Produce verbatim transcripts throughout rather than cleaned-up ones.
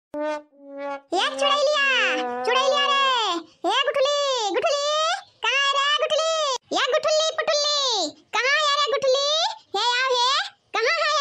ए चुड़ैलिया, चुड़ैलिया रे, ए गुठुली, गुठुली, कहाँ है रे गुठुली? ए गुठुली पुठुली, कहाँ है रे गुठुली? हे आओ हे, कहाँ है?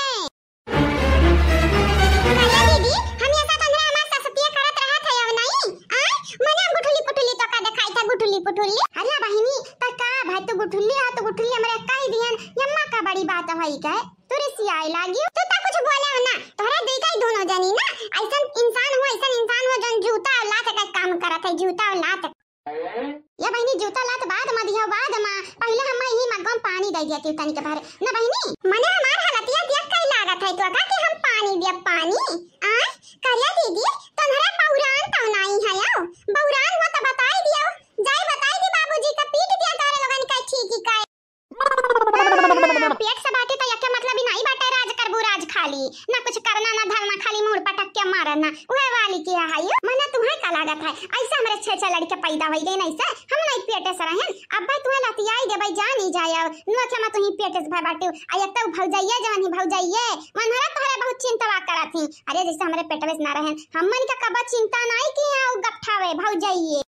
अरे दीदी, हम ऐसा तंद्रा हमार ससुतिया करत रहत है अब नहीं? आय, मने गुठुली पुठुली तो का देखाई था गुठुली पुठुली? अरे बहिनी, त का भाई तू गुठुली है तो गुठुली हमरे कह दिहन, यम्मा का बड़ी बात होई कहे? तू रिसियाए लागियो, तू त कुछ बोले हो ना, तोहरा देखा ही दोनों जनी ना, ऐसन इंसान हो, ऐसन इंसान हो, जौन जूता और लात का काम करत है, जूता और लात। ये बहिनी, जूता लात बाद मा दिया, बाद मा, पहिले हम यही मग्गम पानी दे दिया तू तनी के भरे, ना बहिनी? मने हमार हालतिया देख कई लागत है तो का कि हम पानी दिया, पानी? आय, करिया दीदी, तोहरा बौरान तो नाई है, आओ, बौरान हो तो बताई दियो, जाई बताई दी बाबूजी का, पीट दिया तोहरे लोगन का, ठीक ही का। पेट से बाटे त यक्के मतलब ही नाई बाटे, राज करबू राज खाली, ना कुछ करना ना धरना, खाली मुड़ पटक के मारना, उहे वाली की है यो। मने तुम्हें का लागत है, ऐसे हमरे छह छह लड़के पैदा होई गए, ऐसे हम नहीं पेटे से रहन। अब भाई तुम्हें लतियाई देबै, जानी जाए, नोखे में तुही पेटे से भय बाटे, आ एक तो भौजाइये जवन ही भौजाइये, मनहरा तोहरे बहुत चिंतवा करत ही। अरे जैसे हमरे पेटवे से ना रहन, हमन का कबा चिंता नाई की है, उ गपठावे भौजाइये।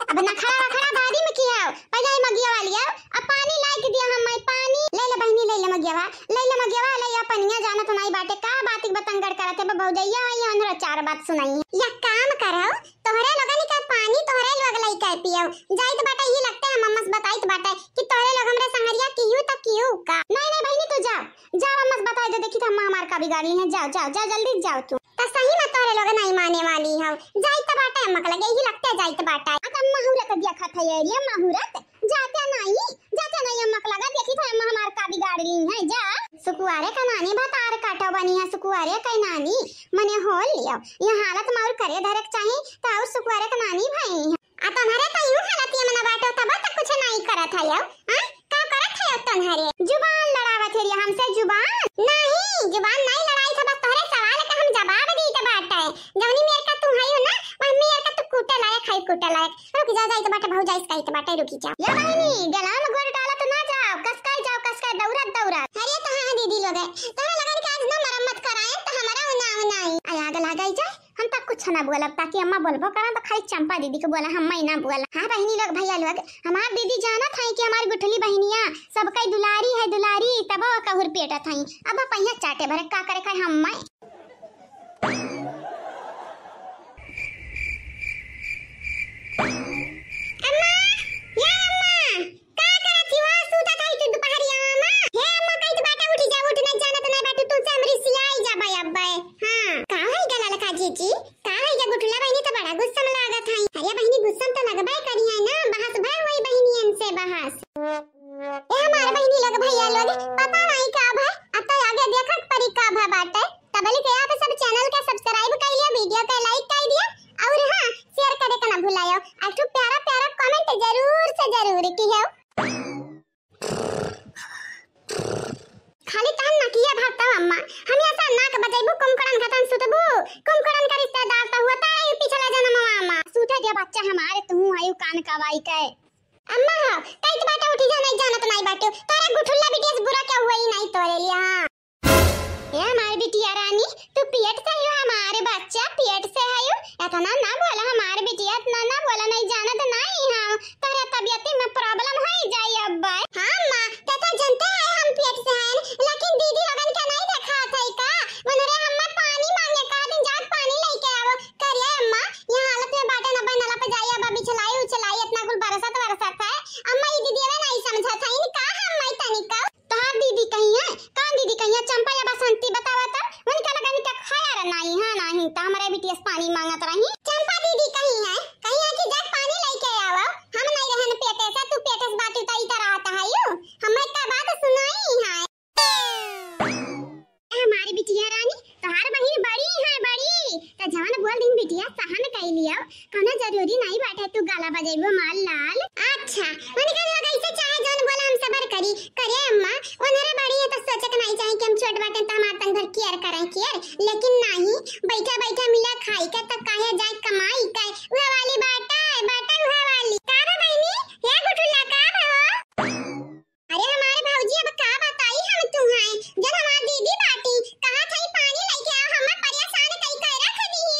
अब नखरा वखरा दादी में की आओ, पहिले ही मगिया वाली आओ, अब पानी लाइके दिया हम, मैं पानी ले ले बहिनी, ले ले मगियावा, ले ले मगियावा, ले या पनिया, जाना तो नाई बाटे का बात के बतंगड़ करत है, बा भौजैया है ये अंदर चार बात सुनाई। या काम करो, तोहरे लोगन का पानी तोहरे लोग लइके पियो, जाइत बाटे ये लगते हम अम्मा से बताइत बाटे कि तोहरे लोग हमरे संगरिया कियू त कियू का। नहीं नहीं बहिनी तू जाओ, जाओ अम्मा से बताई दे, देखी त अम्मा हमार का बिगाड़ ली है, जाओ जाओ जाओ जल्दी जाओ तू। त सही में तोहरे लोग नहीं माने वाली हो। जाइत बाटे अम्मा के लगे, यही लगते जाइत बाटे। आ त अम्मा हुरत देखत है ये रे, अम्मा हुरत। जाते नहीं, जाते नहीं अम्मा के लगे, देखी त अम्मा हमार का बिगाड़ ली है, जा। सुकुआरे का नानी भतार काटो बनी है, सुकुआरे का नानी मने हो लियो। ये हालत माउर करे धरे के चाही, त और सुकुआरे का नानी भाई है। आ तोहरे तो यूं हालत ये मना बाटो, तब तक कुछ नहीं करत है यो। हाँ? का करत है यो तोहरे? जुबान लड़ावत है रे हमसे, जुबान? नहीं, जुबान नहीं लड़ाई था, बस तोहरे सवाल का हम जवाब दीत बाटे। जवनी मेर का तू है ना, वह मेर का तू कूटे लायक है, कूटे लायक। रुक जा, जाइत बाटे, भौजाई से कहित बाटे, रुकी जाओ। या बहिनी, गला में गोड़ डालत ना जाओ, कसकाई जाओ, कसकाई दौड़त दौड़त। अरे तो हाँ दीदी लोग, तोहरे लगन के आज ना मरम्मत कराए, तो हमारा ना, ना आई। आय आग लागाई जाए। हम त कुछ ना बोलब, ताकि अम्मा बोलबो करन त खाली चंपा दीदी के बोला, हम ही ना बोला। हाँ बहिनी लोग, भैया लोग, हमार दीदी जानत है कि हमार गुठली बहिनिया सबका दुलारी है, दुलारी, तब कहूर पेटत है। अब पहिया चाटे भरे का करे खाए हम मैं। अम्मा, या अम्मा, का करत ही वहाँ सूतत हई तू दुपहरिया में? हे अम्मा, कहित बाटे उठी जा, उठ नहीं जानत नहीं बाटू, तुमसे हम रिसियाई जाबे अब्बे। हाँ, का होई गला लखा जीजी? का होई जा गुठला बहिनी तो बड़ा गुस्सा में लागत हई। अरे बहिनी गुस्सा में तो लगबे करी है ना, बहस भर होई बहिनी इनसे बहस। ए हमारे बहिनी लोग भैया लोग, पता नहीं का भय, अब तो आगे देखत परी का भय बाटे। तबली के आप सब चैनल के सब्सक्राइब कर लिया, वीडियो के लाइक कर दिया और हाँ शेयर करे के ना भुलायो। एक ठो प्यारा प्यारा कमेंट जरूर से जरूर कियो। खाली तहन नकिया भरता अम्मा, हम ऐसा नाक बजैबू, कुमकड़न खतन सुतबू, कुमकड़न का रिश्तेदार तो हुआ ताई पिछला जन्म अम्मा। सूते दिया बच्चा हमारे, तू आयु कान कवाई के। अम्मा हो, कहित बाटे उठी जा, नहीं जानत नहीं बाटे, तोरे गुठुल्ला बिटिया से बुरा क्या हुआ ही नहीं तोरे लिए। हाँ। ए हमार बिटिया रानी, तू पेट से हो हमारे बच्चा, पेट से हो, इतना ना बोला हमार बिटिया, इतना ना बोला, नहीं जानत नहीं हम, तोहरा तबियत में प्रॉब्लम हो जाई अब्बे। हाँ माँ, ते तो जानते हैं हम पेट से हैं, लेकिन दीदी लोगन के नहीं देखा थे का? उन्हरे हम्मा पानी मांगे, कहा दिन जात पानी लेके आवो। करे अम्मा, यहाँ हालत में बाटे न बनला पे जाई, अब बिछलाई उछलाई इतना कुल बरसत बरसत है। अम्मा ये दीदी नहीं समझा था, इनका हम मैं तनिका तोहार दीदी कहीं है? कौन दीदी कहीं है? चंपा या बसंती बतावा तो। उनका लगा इनका खाया रहा नहीं, हाँ नहीं, तो हमारे बिटिया से पानी मांगत रही। चंपा दीदी कहीं है? कहीं है कि जाके पानी लेके आओ, हम नहीं रहन पेटे से, तू पेटे से बाटी उतारी तो रहता है यू। हमें का बात सुनाई है। हमारी बिटिया रानी, तोहार बहिन बड़ी है, बड़ी। तो जवन बोल दिन बिटिया सहन कई लियो, कौनो जरूरी नहीं बाटे तू गाला बजेबो माल लाल। अच्छा, उनके लगे से चाहे जौन बोला हम सबर करी। करे अम्मा, उन्हरे बड़ी है तो सोचे के नहीं चाहे कि हम छोट बाटे तो हमार तन भर केयर करें, केयर। लेकिन नहीं, बैठा बैठा मिला खाई के तो काहे जाए कमाई के। वह वाली बाटे, बाटे वह वाली। का बा बहिनी? या गुठुल्ला का बा हो? अरे हमारे भौजी, अब का बताई हम तुम्हें, जब हमार दीदी बाटी, कहा था पानी लेके आओ, हमें परेशान कई के रख दी।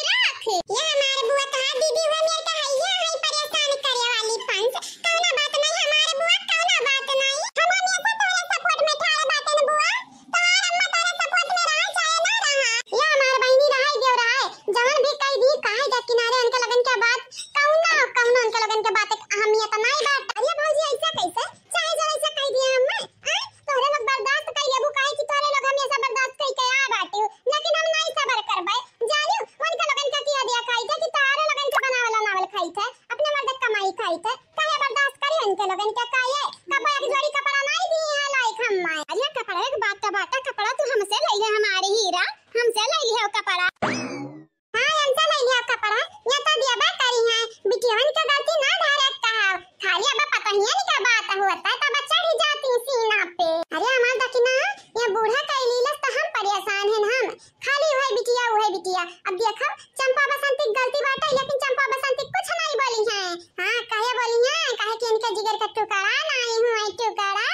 देखो, चंपा बसंती के गलती बाटे, लेकिन चंपा बसंती कुछ नाहीं बोली हैं। हाँ, काहे बोली हैं? काहे कि इनके जिगर का टुकड़ा नाहीं हुए, टुकड़ा।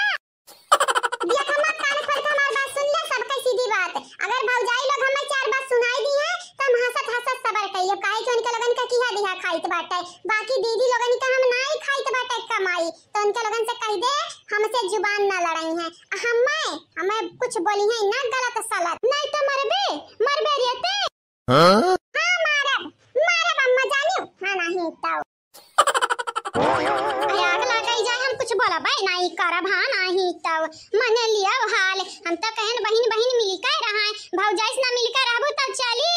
देख, हमार कान खोल के हमार बात सुन ले, सबके सीधी बात। अगर भौजाई लोग हमें चार बात सुनाई दी है, तो हम हंसत हंसत सबर कइब, काहे कि उनके लोगन का किहा दिहा खाइत बाटे, बाकी दीदी लोगन का हम नाहीं खाइत बाटे कमाई, तो उनके लोगन से कहि दे, हमसे जुबान ना लड़ाई हैं। हमें, हमें कुछ बोली हैं ना गलत सलत, नाहीं तो मरबे, मरबे रे ते। हाँ? हाँ, मारब, मारब अम्मा जानियो, हाँ नाहीं तो। अरे आग लागे जाए, हम कुछ बोलबे नाहीं करब, हाँ नाहीं तो। मने लियो हाल, हम तो कहन बहिन बहिन मिलके रहा, भौजाई से ना मिलके रहबू तब चली,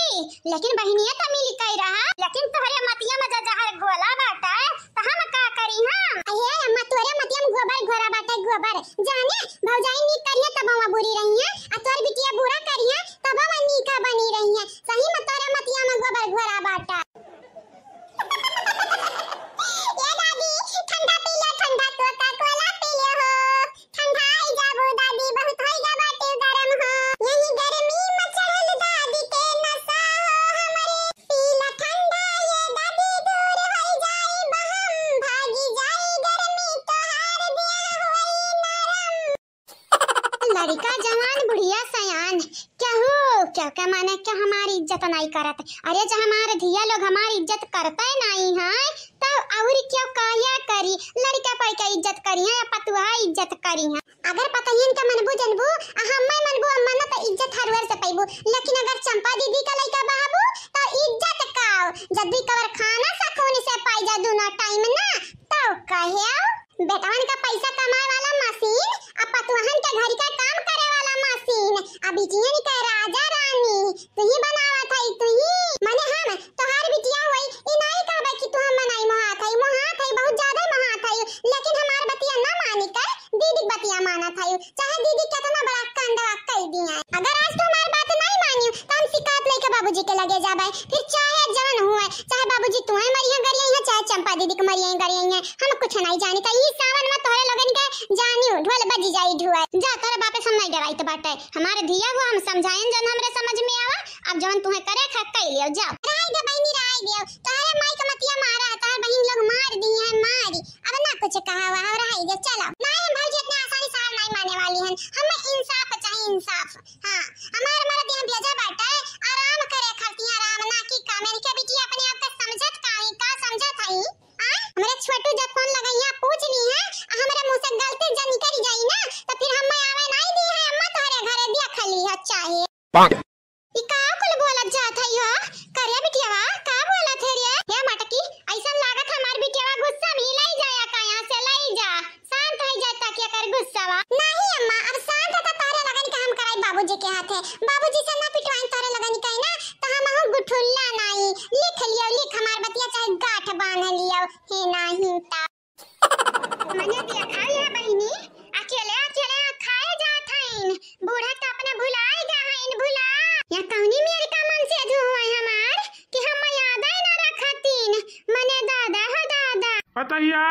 लेकिन बहिनिया तो मिलके रहा। लेकिन तोहरे मतिया में जो जहर घोला बाटे, तो हम का करी, हाँ? अरे अम्मा, तोहरे मतिया में गोबर घोला बाटे, गोबर। जाने, भौजाई नीक करिहे तब वहाँ बुरी रही है, आ तोर बिटिया बुरा करिहे तब वहाँ नीका बनी रही है। सही में तोहरे मतिया में गोबर घोला बाटे। ए दादी, ठंडा पी लो, ठंडा Coca Cola पी लो हो। ठंडाई जाबू दादी, बहुत होई गा बाटे गरम हो। यही गर्मी में चढ़ल दादी के नशा हो हमरे। पीला ठंडा ये दादी, दूर होई जाई बहम, भागी जाई गर्मी, तोहार देह होई नरम। लड़का जवान, बुढ़िया सयान, केहू, केहू के माने के हमार इज्जत नाहीं करत। अरे, जब हमार धिया लोग हमार इज्जत करते नाहीं हैं, तब अउर केहू काया करी? लड़का पाई के इज्जत करिहैं या पतोहा इज्जत करिहैं? अगर पतोहियन के मनबू जनबू, आ हम्मे मनबू अम्मा ना, तो इज्जत हर ओर से पइबू। लेकिन अगर चंपा दीदी का लइका बहबू, तो इज्जत का? जब भी कबर खाना सकून से पाई जा दूनो टाइम ना, तो कहे बेटवन का पैसा कमाए वाला मशीन, आ पतोहन के घर का काम करे वाला मशीन, आ बिटियन के राजा रानी, तुही बनावत हई, तुही। मने हम तोहार बिटिया होई, ई नाहीं कहबे कि तू हम नाहीं मोहात हई, मोहात हई, बहुत ज्यादा मोहात हई, लेकिन हमार बतिया ना मानी के दीदी के बतिया मानत हई, चाहे दीदी केतना बड़ा कांडवा कई दिया। अगर आज तू हमार बात नाहीं मानियो, तो हम शिकायत लेके बाबूजी के लगे जाबे, फिर चाहे जवन हुए, चाहे बाबूजी तुहे मरिया गरिया है, चाहे चंपा दीदी के मरिया गरिया है, हम कुछ नाहीं जानी। तो ई सावन में तोहरे लोगन के जानियो, ढोल बज जाई ढोल। जा, तोहरे बापे से हम नाहीं डराइत बाटे। हमारे धिया हुआ हम समझाएन जौन हमरे समझ में आवा, अब जौन तुहे करे खा कई लियो, जाओ। राय दे बहिनी, राय दियो। तोहरे माई के मतिया मारा, तोहर बहिन लोग मार दी है, मारी। अब ना कुछ कहा हुआ, अब रहाई दे, चलो। नाहीं, हम भौजी इतना आसानी से हार नाहीं माने वाली हन। हमें इंसाफ चाहिए, इंसाफ। हाँ, हमार मर्द यहाँ भेजा बाटे, आराम करे खातिर आराम, ना कि काम। इनके बिटिया अपने आप का समझत का है, का समझत है? आ? हमरे छोटू जब फोन लगइया पूछ ली है, आ हमरे मुँह से गलती जन निकल जाई ना, तो फिर हम आवे नाहीं दी है, अम्मा तोहरे घरे देख ली है चाहे। ई का कुल बोलत जात हई हो? करे बिटियावा, का बोलत है रे? हे मटकी, अइसन लागत हमार बिटियावा गुस्सा में लई जाया का यहाँ से लई जा। शांत होइ जाए ताकि एकर गुस्सावा। नाहीं अम्मा, अब शांत त तोहरे लगन के हम कराई बाबूजी के हाथे। बाबूजी से ना पिटवाई तोहरे लगन के ना, त हमहू गुठुल्ला नाहीं। लिख लियो, लिख हमार बतिया चाहे गांठ बांध लियो। हे नाहीं ता। मने देखा ये बहिनी, अकेले अकेले खाए जात हईन, बूढ़ा त अपने भुलाए गा हईन, भुला। या कौनी मेर का मन से अजू हुआ हमार कि हम याद ना रखतीन, मने दादा हो दादा। पतोहिया,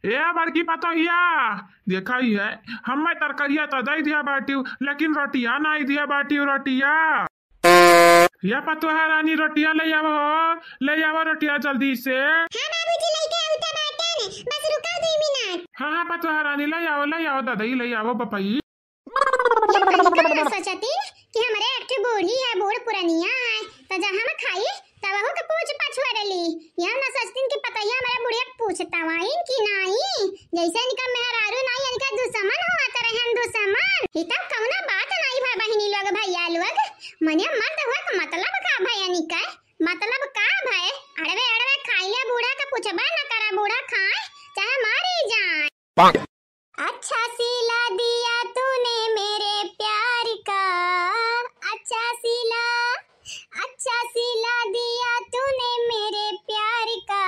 ए बड़की पतोहिया, देखा ही है, हमें तरकरिया तो दे दिया बाटियो, लेकिन रोटिया नहीं दिया बाटियो, रोटिया। या पतोहा रानी, रोटिया ले आवा हो, ले आवा रोटिया जल्दी से। हाँ बाबूजी, लेके आवता बाटन, बस रुका दो मिनट। हाँ, हाँ, पतोहा रानी, ले आवा, ले आवा दादा, ई ले आवा बपई। ये बड़ी का सोचती कि हमरे एक ठे बूढ़ी है, बूढ़ पुरनिया है, तो जब हम खाई, तब वहू के पूछ पछुआ डली। यह न सोचतीन कि पतोहिया हमरे बुढ़िया के पूछता वाइन कि नाहीं, जैसे इनका मेहरारू नाहीं, इनका दुश्मन हुआ तो रहन दुश्मन। ई तब कौनो बात नाहीं भा बहिनी लोग, भैया लोग, मने मर्द हुआ के मतलब का भा इनका? मतलब का भा? अड़वे अड़वे खाइले बूढ़ा के पूछबा न करा, बूढ़ा खाए चाहे मारी जाए। अच्छा सिला दिया तूने मेरे प्यार का, अच्छा सिला, अच्छा सिला दिया तूने मेरे प्यार का,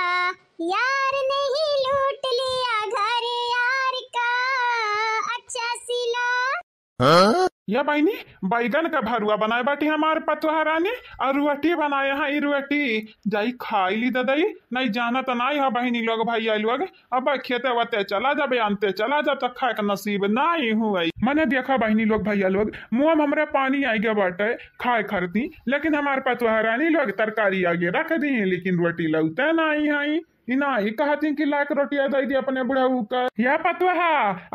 यार नहीं लूट लिया घर यार का, अच्छा सिला। हाँ? या बहिनी, बैगन का भरुआ बनाए बाटी हमार पतोह रानी, और रोटी बनाए हैं, ई रोटी जाई खाई ली ददई। नहीं जानत नाई ह बहिनी लोग, भैया लोग, अब खेते वते चला जाबे, आनते चला जाब, त खाए के नसीब नाई हुई। मने देखा बहिनी लोग, भैया लोग, मुँह में हमरे पानी आई गया बाटे खाए खरती, लेकिन हमार पतोह रानी लोग तरकारी आगे रख दी, लेकिन रोटी लौते नाई है। ई नाई कहती कि लाके रोटिया दे दी अपने बुढ़ऊ का। या पतोह,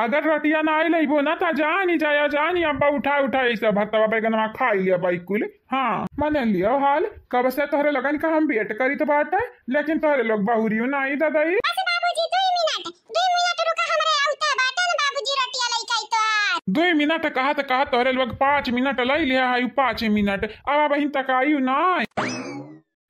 अगर रोटिया नाई लइबो ना, त जानी जाया जानी, अब्बा उठा उठा ऐसे भरतवा बैगनवा खाई लिया बाई कुल। हाँ, मने लियो हाल, कब से तोहरे लगन का हम wait करीत बाटे, लेकिन तोहरे लोग बहुरियो नाई ददई। बस बाबूजी, दुई मिनट, दुई मिनट रुका, हमरे आवते बाटे न बाबूजी, रोटिया लइके आई तोहार। दुई मिनट कहत कहत तोहरे लोग पाँच मिनट लई लिया है, पाँच मिनट, अब बहिन तक आई ना।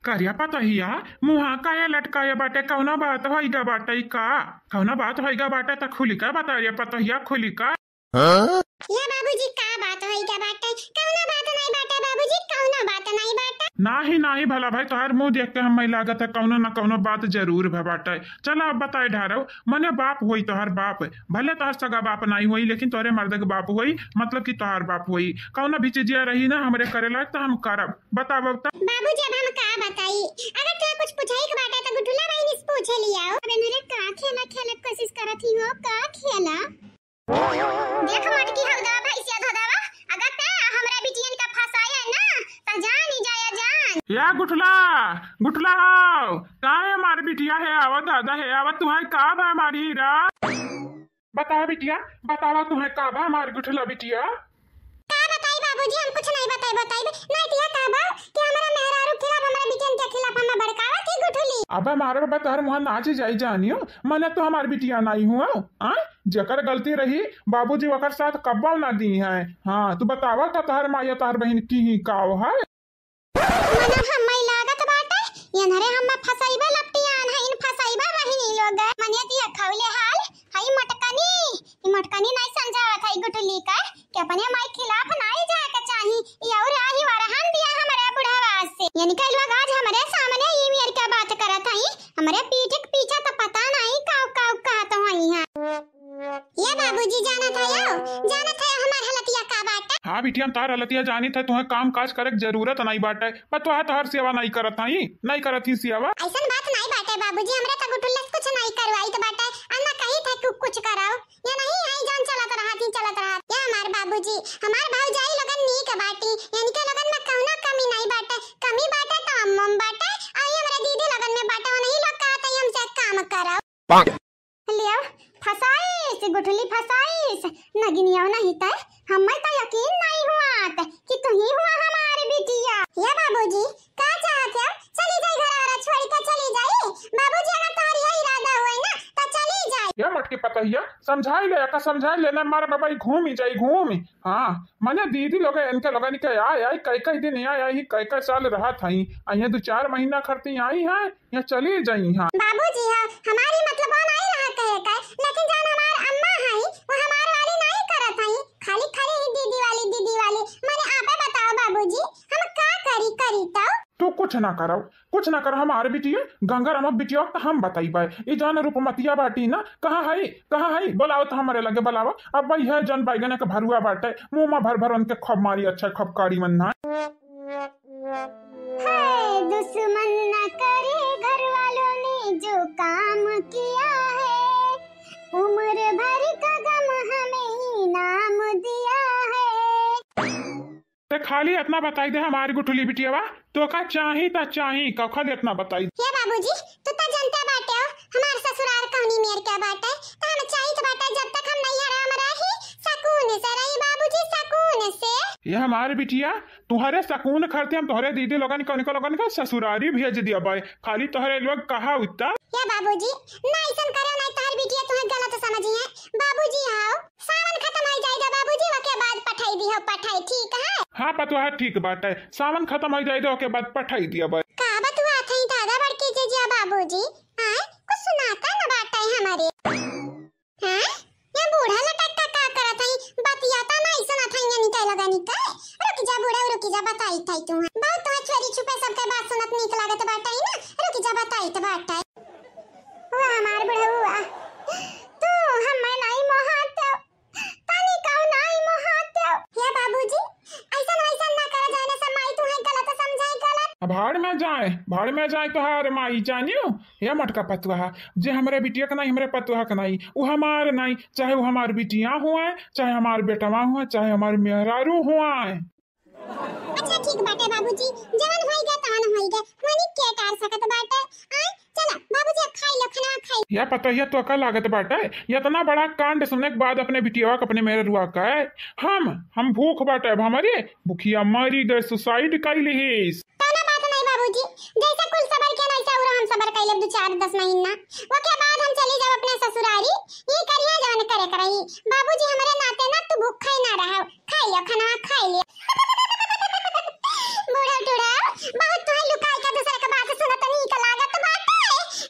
करिया पतोहिया, मुँहा काहे लटकाया बाटे? कौनो बात होइगा बाटे का? कौनो बात होइगा बाटे त खुली का बता रे पतोहिया, खुली का? हाँ? या बाबूजी, का बात होइगा बाटे? कौनो बात नहीं बाटे बाबूजी, कौनो बात नहीं बाटे। नाही, नाही भला भाई, तोहार मुँह देख के हमें लागत है कौनो ना कौनो बात जरूर भा बाटे। चला अब बताए ढारव, मने बाप होई तोहार बाप, भले तोहार सगा बाप नाही होई, लेकिन तोहरे मर्द के बाप होई, मतलब कि तोहार बाप होई। कौनो भी चीजिया रही ना हमरे करे लायक त हम करब। बतावा त। बाबूजी, अब हम का बताई? अगर तोहे कुछ पूछे के बाटे त गुठुला बहिनी से पूछे लियाओ। अबे मेरे का खेला खेले के कोशिश करत ही हो, का खेला? देख मटकी हौ दवा भैंसिया धो दवा। अगर ते हमरा बिटियन का फंसाए ना, त जान ही जाया जान। या गुठला, गुठला हौ, का है हमार बिटिया है? आवा दादा है, आवा, तुहार का बा हमारी हीरा? बतावा बिटिया, बतावा तुहार का बा हमार गुठला बिटिया? का बताई बाबूजी, हम कुछ नहीं बताई, बताई। नहीं तो ये का बा कि हमारा मेहरारू खिलाफ हमारे बिटियन के खिलाफ हमें भड़कावत ही गुठुली। अबे मारे बाबा तोहर मुँह नाच जाई जानियो, मने तो हमार बिटिया नहीं हुआ। आ? जेकर गलती रही बाबूजी ओकर साथ कब्बो ना दी है। हाँ, तू बतावा का तोहर माया तोहर बहिन की ही काव है? मने हम्मे लागत बाटे, एनहरे हम्मे फसैबे लपटियान है, इन फसैबे बहिनी लोग। मने दिया खौले हाल, हई मटकनी, ई मटकनी नहीं समझावत है गुठली का, कि अपने माई खिलाफ नहीं जाए के चाही। ई और आही वरहन दिया हमरे बुढ़वा से। यानी कि लोग आज हमरे सामने ई मेर के बात करत हई, हमरे पीठ के पीछे तो पता नहीं काउ काउ कहत हई हैं। ये बाबूजी जानत है यो, जानत है हमार हालतिया का बाटे? हाँ बिटिया, हम तार हालतिया जानित है, तुहे काम काज करे के जरूरत नहीं बाटे, पर तुहे तोहर सेवा नहीं करत हई, नहीं करत ही सेवा। ऐसन बात नहीं बाटे बाबूजी, हमरे तो गुठुल्ला से कुछ नहीं करवाइत बाटे, अन्ना कही थे कि कुछ कराओ, ये नहीं है जौन चलत रहत ही चलत रहत। ये हमार बाबूजी, हमार भौजाई लोगन नीक बाटी, इनके लोगन में कौनो कमी नहीं बाटे, कमी बाटे तो अम्मो में बाटे, और ये हमरे दीदी लोगन में बाटे, उन्हीं लोग कहत है हमसे काम कराओ। लियो, फसाइस, गुठली फसाइस, नगिनिया नहीं तय, हमें तो यकीन नहीं हुआ त कि तू ही हुआ हमारे बिटिया। ये बाबूजी, का चाहत है? चली जाई घर और छोड़ के चली जाई। बाबूजी, अगर तोहर ये इरादा हुए ना, तो चली जाई। ये मटकी पतहिया, समझाई ले, का समझाई ले ना, मार बाबा ही घूम ही जाई, घूम ही। हाँ, मने दीदी लोग, इनके लोगन के आय, आय, कई, कई दिन आय, आय, कई, कई साल रहत हई। आ ये दो चार महीना खरती आई हैं, या चली जाई हैं। बाबूजी, हाँ, हमारी मतलब वो नहीं रहा कहे का, लेकिन जान हमार अम्मा हई, वो हमार वाली नहीं करत हई, खाली, खाली ही दीदी वाली, दीदी वाली। मने आपे बताओ बाबूजी, हम का करी, करी तो? तू कुछ ना करो, कुछ ना करो हमार बिटिया, गंगा रामा बिटिया तो हम बताई बाय। ई जान रूपमतिया बाटी ना, कहाँ हई, कहाँ हई? बोलाओ तो हमारे लगे बोलाओ। अब भाई है जौन बैगन के भरुआ बाटे, मुँह में भर भर उनके खूब मारी, अच्छा खूब काड़ी मन ना। है दुश्मन न करे घर वालों ने जो काम किया है, उम्र भर का गम हमें इनाम दिया है। ते खाली इतना बताई दे हमारी गुठली बिटियावा, तो का चाही ता चाही, का खाली इतना बताई। हे बाबूजी, तू तो जनता बाटे हो, हमार ससुरार कौनी मेर के बाटे, तो हम चाहित बाटे जब तक हम नैहरा में रही, सकून से रही बाबूजी, सकून से। ये हमारे बिटिया, तुहरे सकून खरते हम तोहरे दीदी लोगन के, उनको लोगन का ससुरारी भेज दिया बाय, खाली तोहरे लोग कहा उत्ता। या बाबूजी, ना ऐसन करो, ना तोहर बिटिया तुम्हें गलत समझी है। बाबूजी, आओ, सावन खत्म हो जाएगा बाबूजी, ओके बाद पठाई दी हो, पठाई, ठीक है? हाँ पतोहा, ठीक बात है, सावन खत्म हो जाएगा, ओके बाद पठाई दिया बाय। का बतुआ थे दादा बड़की जीजा बाबूजी? आय, कुछ सुनाता न बाटे हमारे। हाँ? या बूढ़ा लटकता का करत हई? बतियाता नहीं सुनत हई, यानी कह लगा निकल। रुक जा बूढ़ा, रुक जा, बताई थाई तू। बहुत तुम्हें चोरी छुपे सबके बात सुनत नीक लागत बाटे ना। रुक जा, बताई त बाटे। हुआ हमार बुढ़ऊ हुआ। तू हमें नहीं मोहात हो। तनी कहू नहीं मोहात हो। या बाबू, जाए, भाड़ में जाए तोहार माई जानियो। या मोटका पतुआ, जे हमरे बिटिया के नाई, हमरे पतुआ के नाई, उ हमार नाई, चाहे उ हमार बिटिया हुआ, चाहे हमार बेटवा हुआ, चाहे हमार मेहरारू हुआ। अच्छा ठीक बाटे बाबूजी, जवन होई गए तवन होई गए, मनी के टार सकत बाटे। आय, चला बाबूजी, अब खाई लो खाना, खाई। या पतोहिया, तो का लागत बाटे, इतना बड़ा कांड सुने के बाद अपने बिटिया के, अपने मेहरुआ के, हम हम भूख बाटे, अब हमरे भुखिया मरी गए, सुसाइड कई लिहिस। कौनो बात नहीं बाबूजी, जैसे कुल सबर के ना, वैसे उरा हम सबर कई लेब दो चार दस महीना, ओके बाद हम चली जाब अपने ससुरारी। ये करिया जवन करे के रही बाबूजी, हमरे नाते ना तू भूखे ना रहो। खाई लियो खाना, खाई लियो। बूढ़ा टूढ़ा, बहुत तुहे लुकाई का दूसरे के बात सुनत नीक लागत बाटे।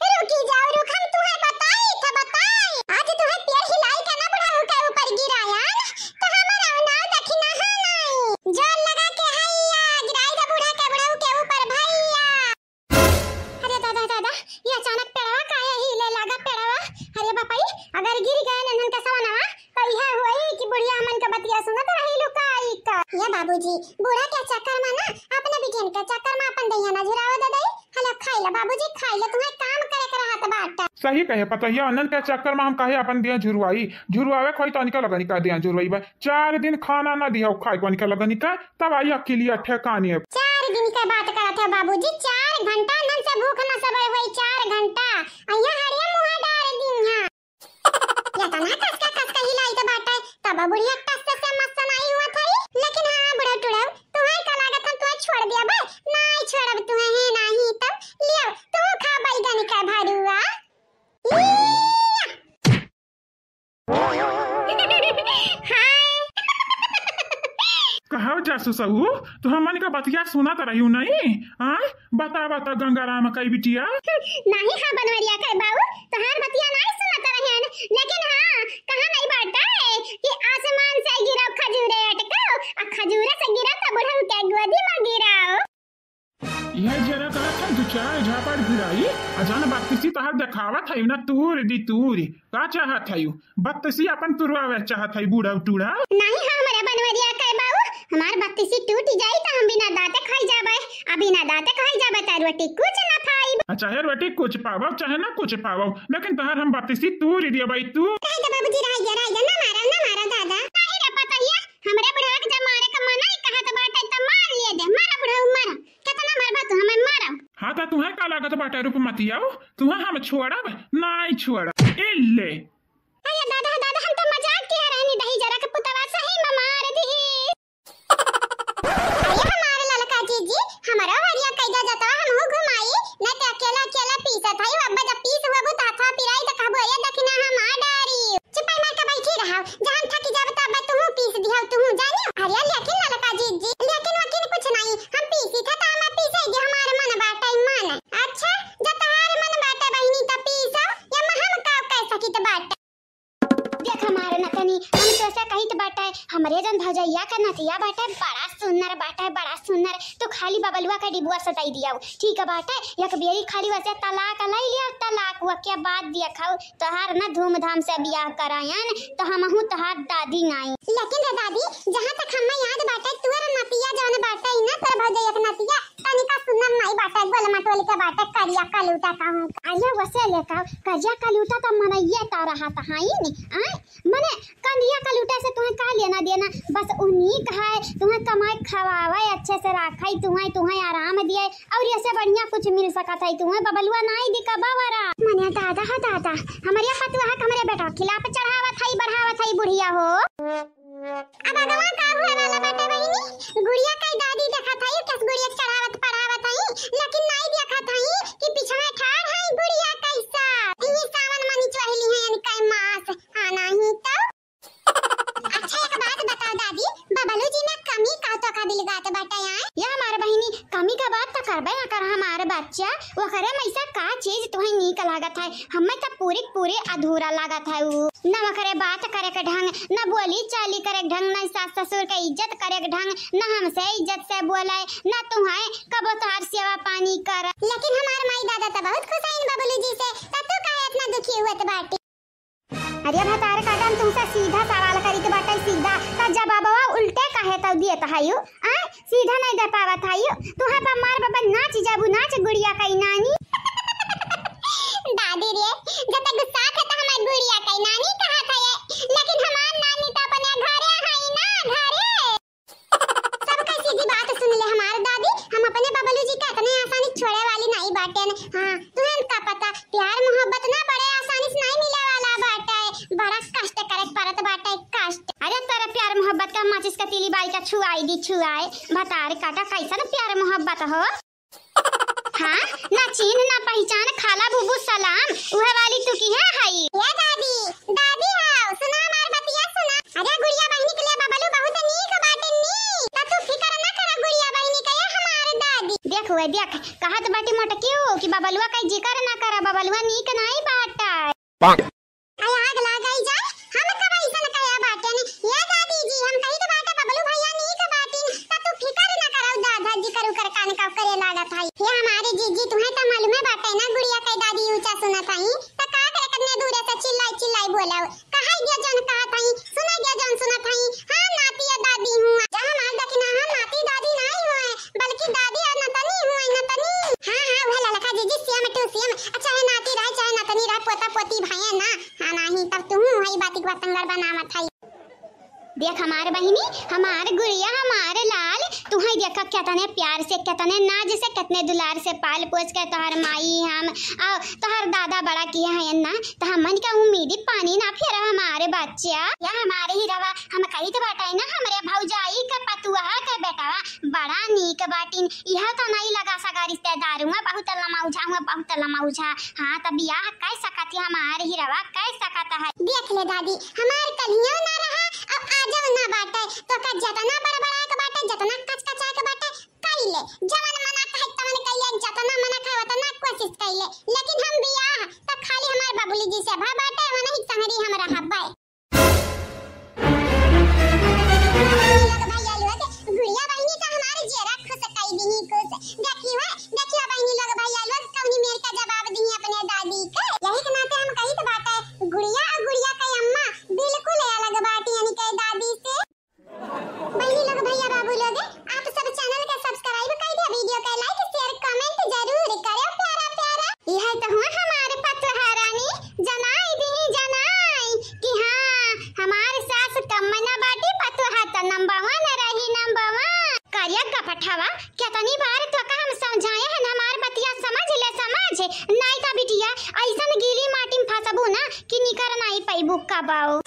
रुकी जाओ, रुक, हम तुहे बताई, था बताई। आज तुहे पेड़ हिलाई के ना बुढ़ऊ के ऊपर गिरायन, तो हमारा नाव दखिना है नहीं। जोर लगा के हैया, गिराई दा बूढ़ा के बुढ़ऊ के ऊपर भैया। अरे दादा, दादा, ये अचानक पेड़वा काहे हिले लागा पेड़वा? अरे बापई, अगर गिर गए नन्हन के सवनवा, तो यह हुई कि बुढ़िया हमन के बतिया सुनत रही लुकाई का। ये बाबूजी, बूढ़ा के चक्कर में ना, अपने बिटियन के चक्कर में अपन दहिया ना झुरावे दे दई। हलो, खाई लो बाबूजी, खाई लो, तुम्हें काम करे के रहत बाटा। सही कहे पतोहिया, अनन के चक्कर में हम काहे अपन दिया झुरवाई? झुरवावे खोई तो अनिका लगनी का दिया झुरवाई बा। चार दिन खाना ना दिया खाए को अनिका लगनी का, तब आई अकिलिया ठेकाने। चार दिन के बात करत है बाबूजी, चार घंटा अनन से भूख ना सबर हुई, चार घंटा। अइया हरिया मुँह डार दी यहाँ। या तना कसका कसका हिलाई तो बाटे, तब बुढ़िया टस से मस्त नाई हुआ था। लेकिन हाँ बुढ़ऊ टुढ़ऊ, तुम्हें का लागत हम तुम्हें छोड़ दिया बे? नाई छोड़ब तुम्हें, है नाई तब लियो, तू खा बैगन का भरुआ। हाय। कहो जासूसऊ, तू हमन का बतिया सुनत रहियो नहीं? आय, बता बता गंगाराम कई बिटिया। नहीं हाँ बनवरिया कई बाऊ, तोहार बतिया नहीं सुनत रहन, लेकिन हाँ, कहा नहीं बाटे कि आसमान से गिरो खजूरे अटको, आ खजूरे से गिरो तो बुढ़ऊ के गोदी में गिरो। यह जरा कहत है, दो चार झापड़ भिड़ाई, आ जान बत्तीसी तोहार देखावत है ना, तूर दी तूर। का चाहत है यू? बत्तीसी अपन तुरवावे चाहत है, बूढ़ा टूढ़ा। नहीं, हमरे बनवरिया के बाऊ, हमार बत्तीसी टूट जाई त हम बिना दांते खाई जाबे, आ बिना दांते खाई जाबे त रोटी कुछ ना खाइब। आ चाहे रोटी कुछ पावो, चाहे ना कुछ पावो, लेकिन तोहार हम बत्तीसी तूर दिया भाई तू। रह जा बाबूजी, रह जा, रह जा, ना मारा, ना मारा दादा। नहीं रे पतोहिया, हमरे बुढ़वा के जब मारे का मना ही कहत बाटे त मार लिए दे, मारा बुढ़ऊ मारा। केतना मरबा तू हमें मारा। हाँ, त तुहें का लागत बाटे रूपमतिया, तुहें हम छोड़ब? नाई छोड़ब। ए ले। अरे दादा, दादा, हम तो मजाक किया रहनी, दही जरा के पुतवा सही में मार दी। अरे हमार ललका जीजी, हमारा वरिया कैदा जतवा हमहू घुमाई, न त अकेला अकेला पीसत हई, अब जब पीस हुआ बुता था पिराई त कहबो, "अरे दखिना हम आ डारी।" चुपाई मार के बैठी रहो, जहाँ थकी जाब तब तुहू पीस दिहो, तुहू जानी। अरे लेकिन ललका जीजी, लेकिन वकिन कुछ नहीं, हम पीसी था त हमें पीसे दे, हमार मन बाटे मन। अच्छा, जब तोहार मन बाटे बहिनी त पीसो, या हम का कह सकित बाटे। देख हमार नतनी, हम तोसे कहित बाटे, हमरे जन भौजैया के नतिया बाटे, बड़ा सुंदर बाटे, बड़ा सुंदर। तू खाली बबलुआ के डिबुआ सटाई दियाऊ, ठीक बाटे? एक बेरी खाली वसे तलाक लई लिया, तलाक वके बाद दिया खाऊ। तोहार ना धूमधाम से बियाह करायन, त हमहू तोहार दादी नाई। लेकिन रे दादी, जहाँ तक हमें याद बाटे, तोर नतिया जौन बाटे ना, तोर भौजैया के नतिया, तनिका सुंदर नाई बाटे, गोल मटोल के बाटे, करिया कलूटा कहूँ। अरे वसे लेका, करिया कलूटा त मनइये त रहत हईन, आय? मने करिया कलूटा से तुहें का लेना देना? बस उ नीक है, तुहें कमाए खवावे, अच्छे से राखे, तुहें, तुहें आराम दिए, और ऐसे बढ़िया कुछ मिल सकत है तुहें? बबलुआ नाई दिका बावरा। मने दादा हो दादा, हमरे पतुआ के हमरे बेटा खिलाफ चढ़ावत है, बढ़ावत है बुढ़िया हो। अब अगवा का हुए वाला बाटे बहिनी? गुड़िया कई दादी देखत है, कस गुड़िया के चढ़ावत पढ़ावत है, लेकिन नाई देखत है कि पिछवा ठाड़ है गुड़िया कैसा। इन्हीं सावन मनी चढ़ली है इनका मास, आना ही तो। अच्छा, एक बात बताओ दादी, बबलू जी में कमी का तो का दिल गात बाटे आए? ये हमारे बहिनी, कमी का बात तो करबे ना कर हमारे बच्चा। ओकरे में ऐसा का चीज तुहें नीक लागत है? हमें तो पूरी के पूरी अधूरा लागत है ऊ। न ओकरे बात करे के ढंग, न बोली चाली करे के ढंग, न सास ससुर के इज्जत करे के ढंग, न हमसे इज्जत से बोले, न तुहें कबो तोहार सेवा पानी कर। लेकिन हमार माई दादा तो बहुत खुश हैं बबलू जी से, तब तो काहे इतना दुखी हुआ बाटी? अरे भतार काटन, तुमसे सीधा सवाल करी के बाटे, सीधा। त जवाबवा उल्टे काहे त देत हयू? आय, सीधा नहीं दे पावत है यो। तुहे पर मार बबल नाच जाबू नाच गुड़िया कई नानी। दादी रे, जब तक गुस्सा थे तो हमार गुड़िया कई नानी कहा था ये, लेकिन हमार नानी तो अपने घरे है ना, घरे। सबका सीधी बात सुन ले हमार दादी, हम अपने बबलू जी का इतने आसानी छोड़े वाली नहीं बाटेन। हाँ, तुहन का पता, प्यार मोहब्बत ना बड़े आसानी से नहीं मिले वाला बाटे, बड़ा कष्ट करे के पड़त बाटे, कष्ट। अरे तोरा प्यार मोहब्बत का माचिस का तीली बाई का छुआई दी छुआए, भतार काटा कैसन प्यार मोहब्बत हो। हाँ, ना चीन्ह ना पहचान, खाला बुबू सलाम, उहे वाली तू की है हई। ए दादी, दादी हो, सुना हमार बतिया सुना। अरे गुड़िया बहिनी के लिए बबलू बहुत नीक बाटे नी, त तू फिकर ना करा गुड़िया बहिनी के, ए हमार दादी। देख हुए देख, कहत बाटी मोटकी हो कि बबलुआ का जिक्र ना करा, बबलुआ नीक नाई बाटे। आई आग लाग गई जाए, हम कब ऐसन कहे बाटेन? ए दादी जी, हम कही तो बाटे बबलू भैया नीक बाटिन, त तू फिकर न करौ दादा जी करू कर कान का करे लागत है। हे हमारे जीजी, तुहे त मालूमे बाटे ना गुड़िया के दादी ऊंचा सुनत हई, त का करे कतने दूरे से चिल्लाई चिल्लाई बोलौ, कहाई दियो जौन कहत हई, सुनाई दियो जौन सुनत हई। हाँ नाती या दादी हुआ, जहाँ मार देखी ना हम नाती दादी नाई हुए, बल्कि दादी और नतनी हुए, नतनी। हाँ, हाँ, वह ललका जीजी सेम to सेम। अच्छा है नाती रहे, चाहे नतनी रहे, पोता पोती भये ना। हाँ, नाही, तब तुहू हई बाती के बतंगड़ बनावत हई। देख हमार बहिनी, हमार गुड़िया, हमार लाल, तुहई देखा केतने प्यार से, केतने नाज से, केतने दुलार से पाल पोस के तोहर माई हम, और तोहर दादा बड़ा किए हैं ना, तो हमन का उम्मीद पानी ना फेरा हमारे बच्चा। या हमारे ही रवा, हम कही तो बाटे ना, हमरे भौजाई के पतुआ के बेटवा बड़ा नीक बाटिन। यह तो नहीं लगा सगा रिश्तेदार हुआ, बहुत लमौझा हुआ, बहुत लमौझा। हाँ, त बियाह कै सकत है, हमार हिरवा कै सकत है। देख ले दादी, हमार कलियो ना रहा, अब आजो ना बाटे। तो का जतना बड़बड़ा के बाटे, जतना कचकचा के बाटे, कई ले। जवन मना कहे तवन कई ले, जतना मना कहे उतना कोशिश कई ले। लेकिन हम बियाह त खाली हमार बबुली जी से भा बाटे, वनही संगरी हम रहबै। लोग भैया लोग, गुड़िया बहिनी का हमारे जियरा खुश कई दिही खुश। देखी हुए, देखियो बहिनी लोग भैया लोग, कौनी मेर का जवाब दिही अपने दादी के। यही के नाते हम कही तो बाटे, गुड़िया और गुड़िया के अम्मा बिल्कुल अलग बाटी यानी के दादी से। बहिनी लोग, भैया बाबू लोग, आप सब channel के subscribe कर दिया, video के like, share, comment जरूर करो प्यारा प्यारा। यह तो हुआ हमारे पतोहा रानी, जनाई दी जनाई कि हाँ, हमारे सास कम ना बाटी, पतोहा तो number one रही, number one। करिया कपठवा, कितनी बार तो का हम समझाए हैं, हमार बतिया समझ ले, समझ। नहीं तो बिटिया, ऐसन गीली माटी में फंसबू ना कि निकर नहीं पैबू कबाऊ।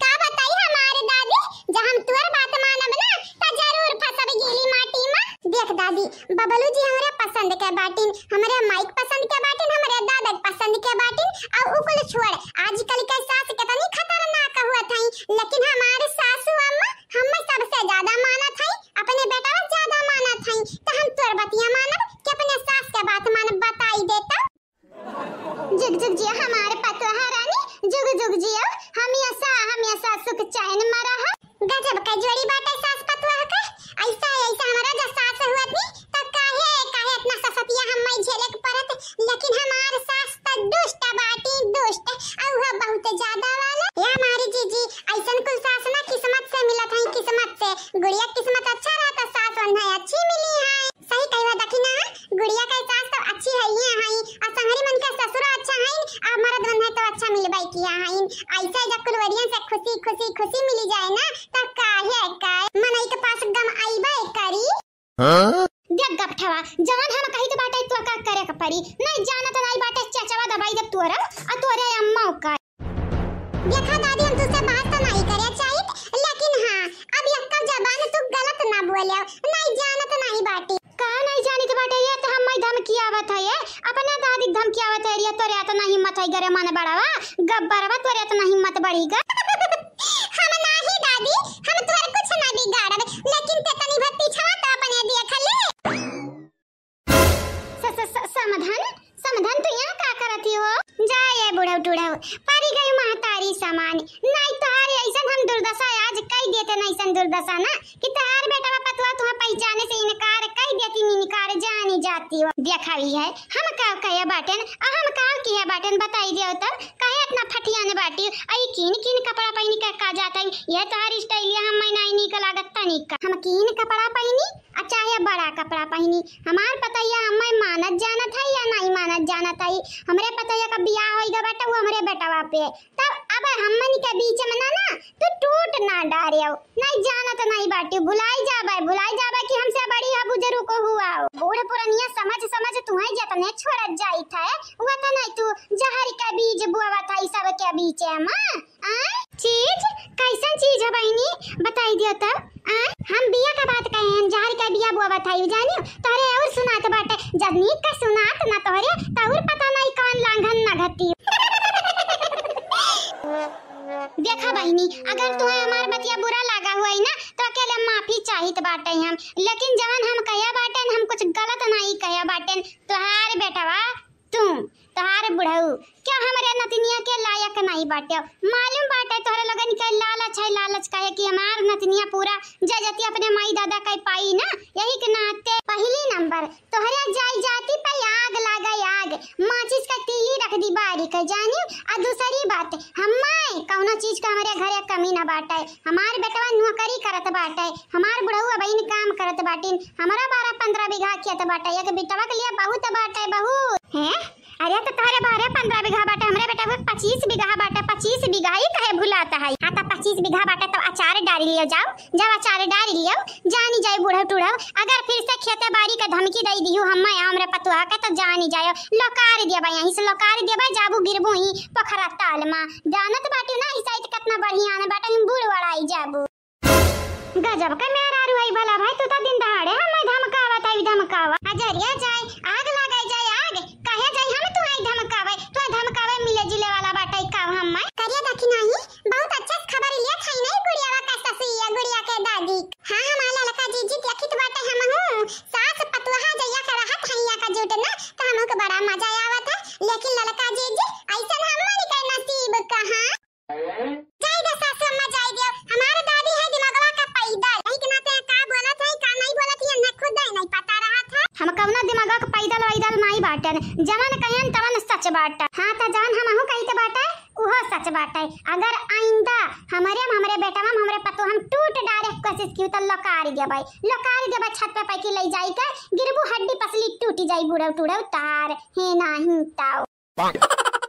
का बताई हमारे दादी, जब हम तोर बात मानब ना, त जरूर फंसब गीली माटी में। देख दादी, बबलू जी हमरे पसंद के बाटिन, हमरे माई के पसंद के बाटिन, हमरे दादा के पसंद के बाटिन, और उ कुल छोड़, आजकल के सास कितनी खतरनाक हुआ थई, लेकिन हमारे सासू अम्मा हमें सबसे ज्यादा मानत हई, अपने बेटवा ज्यादा मानत हई, त हम तोर बतिया मानब कि अपने सास के बात मानब, बताई देता। जुग जुग जिया हमार पतोहा रानी, जुग जुग जिया, हमेशा, हमेशा सुख चैन में रहा। गजब का जोड़ी बाटे सास पतोहा का, ऐसा, ऐसा हमारा जो सास हुआ थी, तो काहे, काहे इतना ससतिया हम मैं झेले के पड़त, लेकिन हमार सास तो दुष्ट बाटी, दुष्ट, और वो बहुत ज्यादा वाला। या हमारी जीजी, ऐसन कुल सास ना किस्मत से मिलत है, किस्मत से। गुड़िया किस्मत अच्छा रहा तो सास वन्हा अच्छी मिली है। सही कही हुआ दखिना, गुड़िया के सास तो अच्छी है, ये है, और संगरी मन के ससुरा अच्छा है, और मर्द मन है तो अच्छा मिलबाई किया है। ऐसे जब कुलवरियन से खुशी, खुशी, खुशी मिली जाए ना, तो काहे, काहे मनई के पास गम आइबे करी। हाँ? देख गपठवा, जवन हम कही के बाटे तो का करे के पड़ी, नहीं जानत नहीं बाटे चचवा दबाई जब तोरा, और तोरे अम्मा का। देखा दादी, हम तुझसे बात तो नहीं करे चाहित, लेकिन हाँ, अब यक्का जबान तू गलत ना बोले, नहीं जानत नहीं बाटी। का नहीं जानित बाटे रे, तो हम मैं धमकी आवत है ये, अपने दादी के धमकी आवत है रे, तोरे इतना हिम्मत है गरे मन बढ़ावा, गब्बरवा तोरे इतना हिम्मत बढ़ी गा। हम नाही दादी, हम तोर कुछ ना बिगाड़ब, लेकिन ते तनी भर पीछवा तो अपने देख ले। स-, स-, स-, समाधान, समाधान, तू यहाँ का करत ही हो? जा ये बुढ़ऊ टुढ़ऊ, परी गई महतारी समान। नाई तोहार ऐसन हम दुर्दशा आज कई देते ना, ऐसन दुर्दशा ना कि तोहार बेटवा पतवा तुहा पहचाने से इनकार कई देती, इनकार जानी जा। देखा ही है, हम का कहे बाटेन, आ हम का किहे बाटेन, बताई दियो तब, काहे इतना फटियान बाटी? आई कीन कीन कपड़ा पहिनी के का जात है? यह तोहार style है, हम मैं नाई नीक लागत तनिक। हम कीन कपड़ा पहिनी, आ चाहे बड़ा कपड़ा पहिनी, हमार पतोहिया हमें मानत जानत है या नाई मानत जानत है? हमरे पतोहिया का बियाह होई गा बाटे, वो हमरे बेटवा पे। तब अब हमन के बीच में ना, ना, तू टूट ना डारेव। नहीं जानत नहीं बाटी, भुलाई जाबे, भुलाई जाबे कि हमसे बड़ी है बुजुर्ग को हुआ हो। बूढ़ पुरनिया समझ समझ तुम्हें जतने छोड़त जाइत है, वतने तू जहर के बीज बोवत है सबके बीच में। आय? चीज? कैसन चीज है बहिनी? बताई दियो तब। आय? हम बिया का बात कहे हैं, जहर के बिया बोवत है, जानियो? तोहरे और सुनात बाटे, जब नीक का सुनात ना तोहरे, त और पता नहीं कौन लांघन ना घटी। देखा बहिनी, अगर तुम्हें हमार बतिया बुरा लागा हुआ है ना, तो अकेले माफी चाहित बाटे हम, लेकिन जवन हम कहे बाटे, हम कुछ गलत नहीं कहे बाटे। तोहार बेटवा, तू, तोहार बुढ़ऊ, क्या हमरे नतनिया के लायक नहीं बाटे? मालूम बाटे तोहरे लोगन के लालच है, लालच कहे कि हमार नतनिया पूरा जजती अपने माई दादा के पाई ना, यही के नाते। पहली नंबर, तोहरे जाई जाति पे आग लागे आग, माचिस का तीली रख दी बारी के जानी। आ दूसरी बात, हम्मे कौनो चीज का हमरे घरे कमी ना बाटे। हमार बेटवा नौकरी करत बाटे, हमार बुढ़ऊ अबहिन काम करत बाटिन, हमरा बारह पन्द्रह बीघा खेत बाटे, एक बेटवा के लिए बहुत बाटे, बहुत। हैं? अरे तो तोहरे बारह पन्द्रह बीघा बाटे, हमरे बेटवा के पच्चीस बीघा बाटे, पच्चीस बीघा ही कहे भुलाता है। हाँ तो पच्चीस बीघा बाटे तो अचार डाल लियो जाओ, जब अचार डाल लियो, जानी जाए बूढ़ो टूढ़ो, अगर फिर से खेते बाड़ी के धमकी दे दियो हम्मे या हमरे पतोहा के, तो जानी जायो, लोकार देबे, यहीं से लोकार देबे, जाबू गिरबू ही पोखरा ताल मा। जानत बाटी ना, ई साइत कितना बढ़िया न बाटे, हम बूढ़ वड़ाई जाबू। गजब का मेहरारू है भला भाई, तू तो दिन दहाड़े हम्मे धमकावत है, धमकावा। हजरिया जाए, आग लगाई जाए, आग, काहे जाई हम तुम्हें धमकावे, तुम्हें धमकावे मिले जुले वाला बाटे का हम्मे? करिया देखी नहीं, बहुत अच्छा से खबर लिया था नहीं गुड़ियावा का ससुइया, गुड़िया के दादी। हाँ, हमार ललका जीजी देखित बाटे हमहू, सास पतोहा जइया का रहत हइया का जुट ना, तो हमहू के बड़ा मजा आवत है। लेकिन ललका जीजी, ऐसन हमनी के नसीब कहाँ। जाई दे सासु अम्मा, जाई दियो, हमार दादी है दिमगवा का पैदल, यही के नाते का बोलत है, का नहीं बोलत है, इन्हें खुद ही नहीं पता रहत है। हम कौनो दिमगवा का पैदल वैदल नहीं बाटन, जवन कहन तवन सच बाटे। हाँ, तो जवन हमहू कहित बाटे, उहो सच बाटे। अगर आइंदा हमरे, हमरे बेटवा, हमरे पतोह हम टूट डारे के कोशिश कियो तो लोकार देबे, लोकार देबे छत पे पैकी ले जाई के, गिरबू हड्डी पसली टूट जाई, बुढ़ऊ टूढ़ऊ तार, हे नाही ताऊ।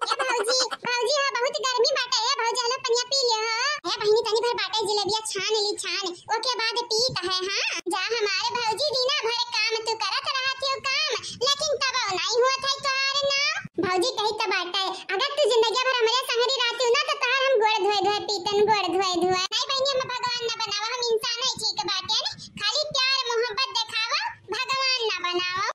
ए भौजी, भौजी हो, बहुत गर्मी बाटे, ए भौजी, हलो पनिया पी ले हो। ए बहिनी, तनी भर बाटे जिलेबिया छान ली, छान, ओके बाद पीत है, हाँ। जा हमारे भौजी, दिना भर काम तू करत रहत हो काम, लेकिन तब नहीं होत है तोहार नाम। भौजी कही त बाटे, अगर तू जिंदगी भर हमरे संगरी रहती ना, तो तोहार हम गोड़ धोए धोए पीतन, गोड़ धोए धोए। नहीं बहिनी, हम भगवान ना बनावा, हम इंसान है, ठीक बाटे, खाली प्यार मोहब्बत देखावा, भगवान ना बनावा।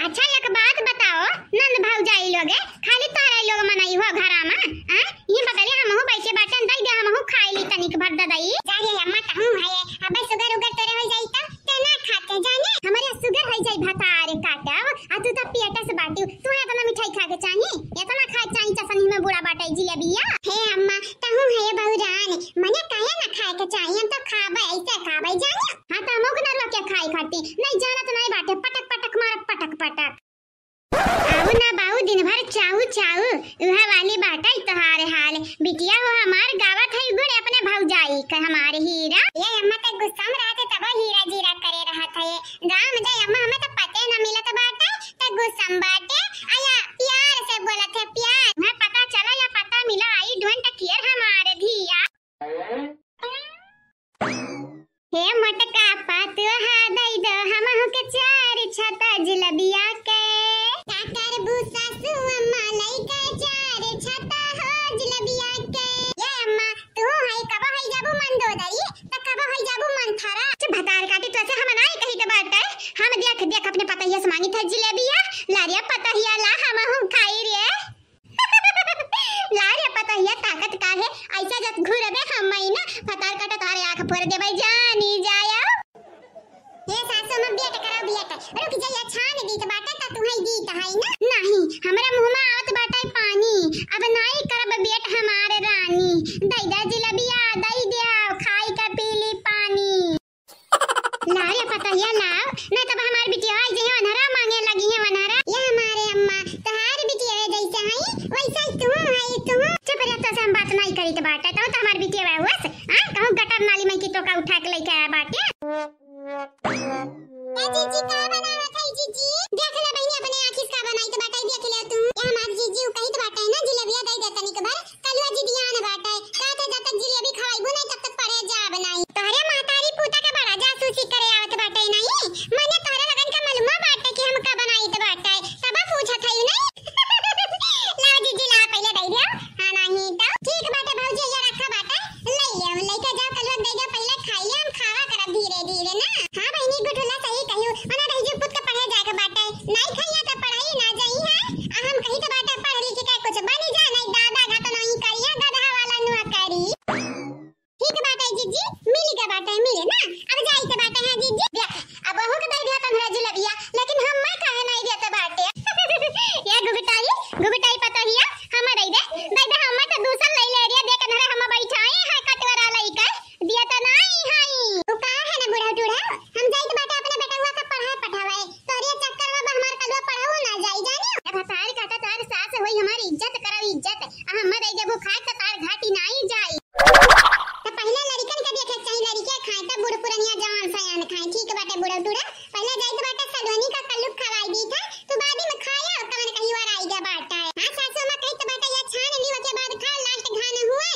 अच्छा, एक बात बताओ, नंद भौजाई लोगे, खाली तोहरे लोग मनई हो घरा में, आय? ये बगले हमहू बैठे बाटन, दई दे, हमहू खाई ली तनिक भर ददई। जा रे अम्मा, तहूँ है, अबे सुगर उगर तोरे हो जाई त, ते ना खाते जाने, हमरे सुगर हो जाई भतारे काटब, आ तू त पियटस बाटू, तू है इतना मिठाई खा के चाही, इतना खाए चाही चसनी में बूढ़ा बाटे जिलेबिया। हे अम्मा, तहूँ है बहुरान, मने काहे ना खाए के चाही, हम तो खाबे, ऐसे खाबे जाने। हाँ, त हमहू के ना रोके खाए खाती। नहीं जानत नहीं बाटे, पटक पटक मारब, पटक पटक। आऊ ना बाऊ, दिन भर चाऊ चाऊ, उहा वाली बाटे तोहार हाल। बिटिया हो हमार गावत है गुण अपने भौजाई के, हमार हीरा। ये अम्मा के गुस्सा में रहते तब हीरा जीरा करे रहत है। गाँव में जाए अम्मा, हमें तो पते ना मिलत बाटे, त गुस्सा में बाटे। आया प्यार से बोलत है, प्यार। मैं पता चला या पता मिला, I don't care हमार धिया। हे मोटका पतोहा, दई दो हमहू के चार छता जिलेबिया के। का करबू सासू अम्मा, लइका चार छता हो जिलेबिया के। ये अम्मा, तू है कब है जाबू मंदोदरी, त कब है जाबू मंथरा? अच्छा भतार काटी, तो ऐसे हम नाई कही त बाटे, हम देख देख अपने पतहिया से मांगी थे जिलेबिया, ला रे पतहिया ला, हमहू खाई रे। ला रे पतहिया, ताकत का है, ऐसा जत घूरबे हम महीना, भतार काटा तोहरे आँख फोड़ देबै, जानी जाया। ये सासू में बेट करो बेट, रुक जाइए, छान दीत बाटे त तुहई दीत है ना। नहीं, हमरा मुँह में आवत बाटे पानी, अब नाई करब बेट हमार रानी। दई दे जिलेबिया, दई दे, खाई का पी ली पानी। ला रे पतहिया लाओ, नहीं तब हमार बिटिया हमरा जिलबिया, लेकिन हम्मे काहे नाहीं देत बाटे? ए घुघुटाई, घुघुटाई पतोहिया, हम्मे दइ दे, दइ दे, हम्मे त दूसर लइ ले रिया, देख नरे हम्मे बइठाए हैं कटवरा लइके, दिया त नाहीं हई। तू का है ना बूढ़ा टूढ़ा, हम जाइत बाटे अपने बेटवा का पढ़ाए पठावे, तोरे चक्कर में हमार कलुआ पढ़ाऊ ना जाई, जानी? ए भतार काटा तार सास होई हमार इज्जत करब इज्जत, आ हम्मे दइ देबू खाए त तार घाटी नाहीं जाई। त पहिले लड़िकन के देखे के चाही, लड़िके खाए, तब बूढ़ पुरनिया जवान सयान खाए। ठीक बाटे बूढ़ा टूढ़ा, पहिले जाइत बाटे सलोनी का कल्लू खवाई दी था, तू बादी में खाया, कवन कहीं और आई गया बाटा है। हाँ, सासू अम्मा कहित बाटे, या छान ली, ओके बाद खा, last घान हुए।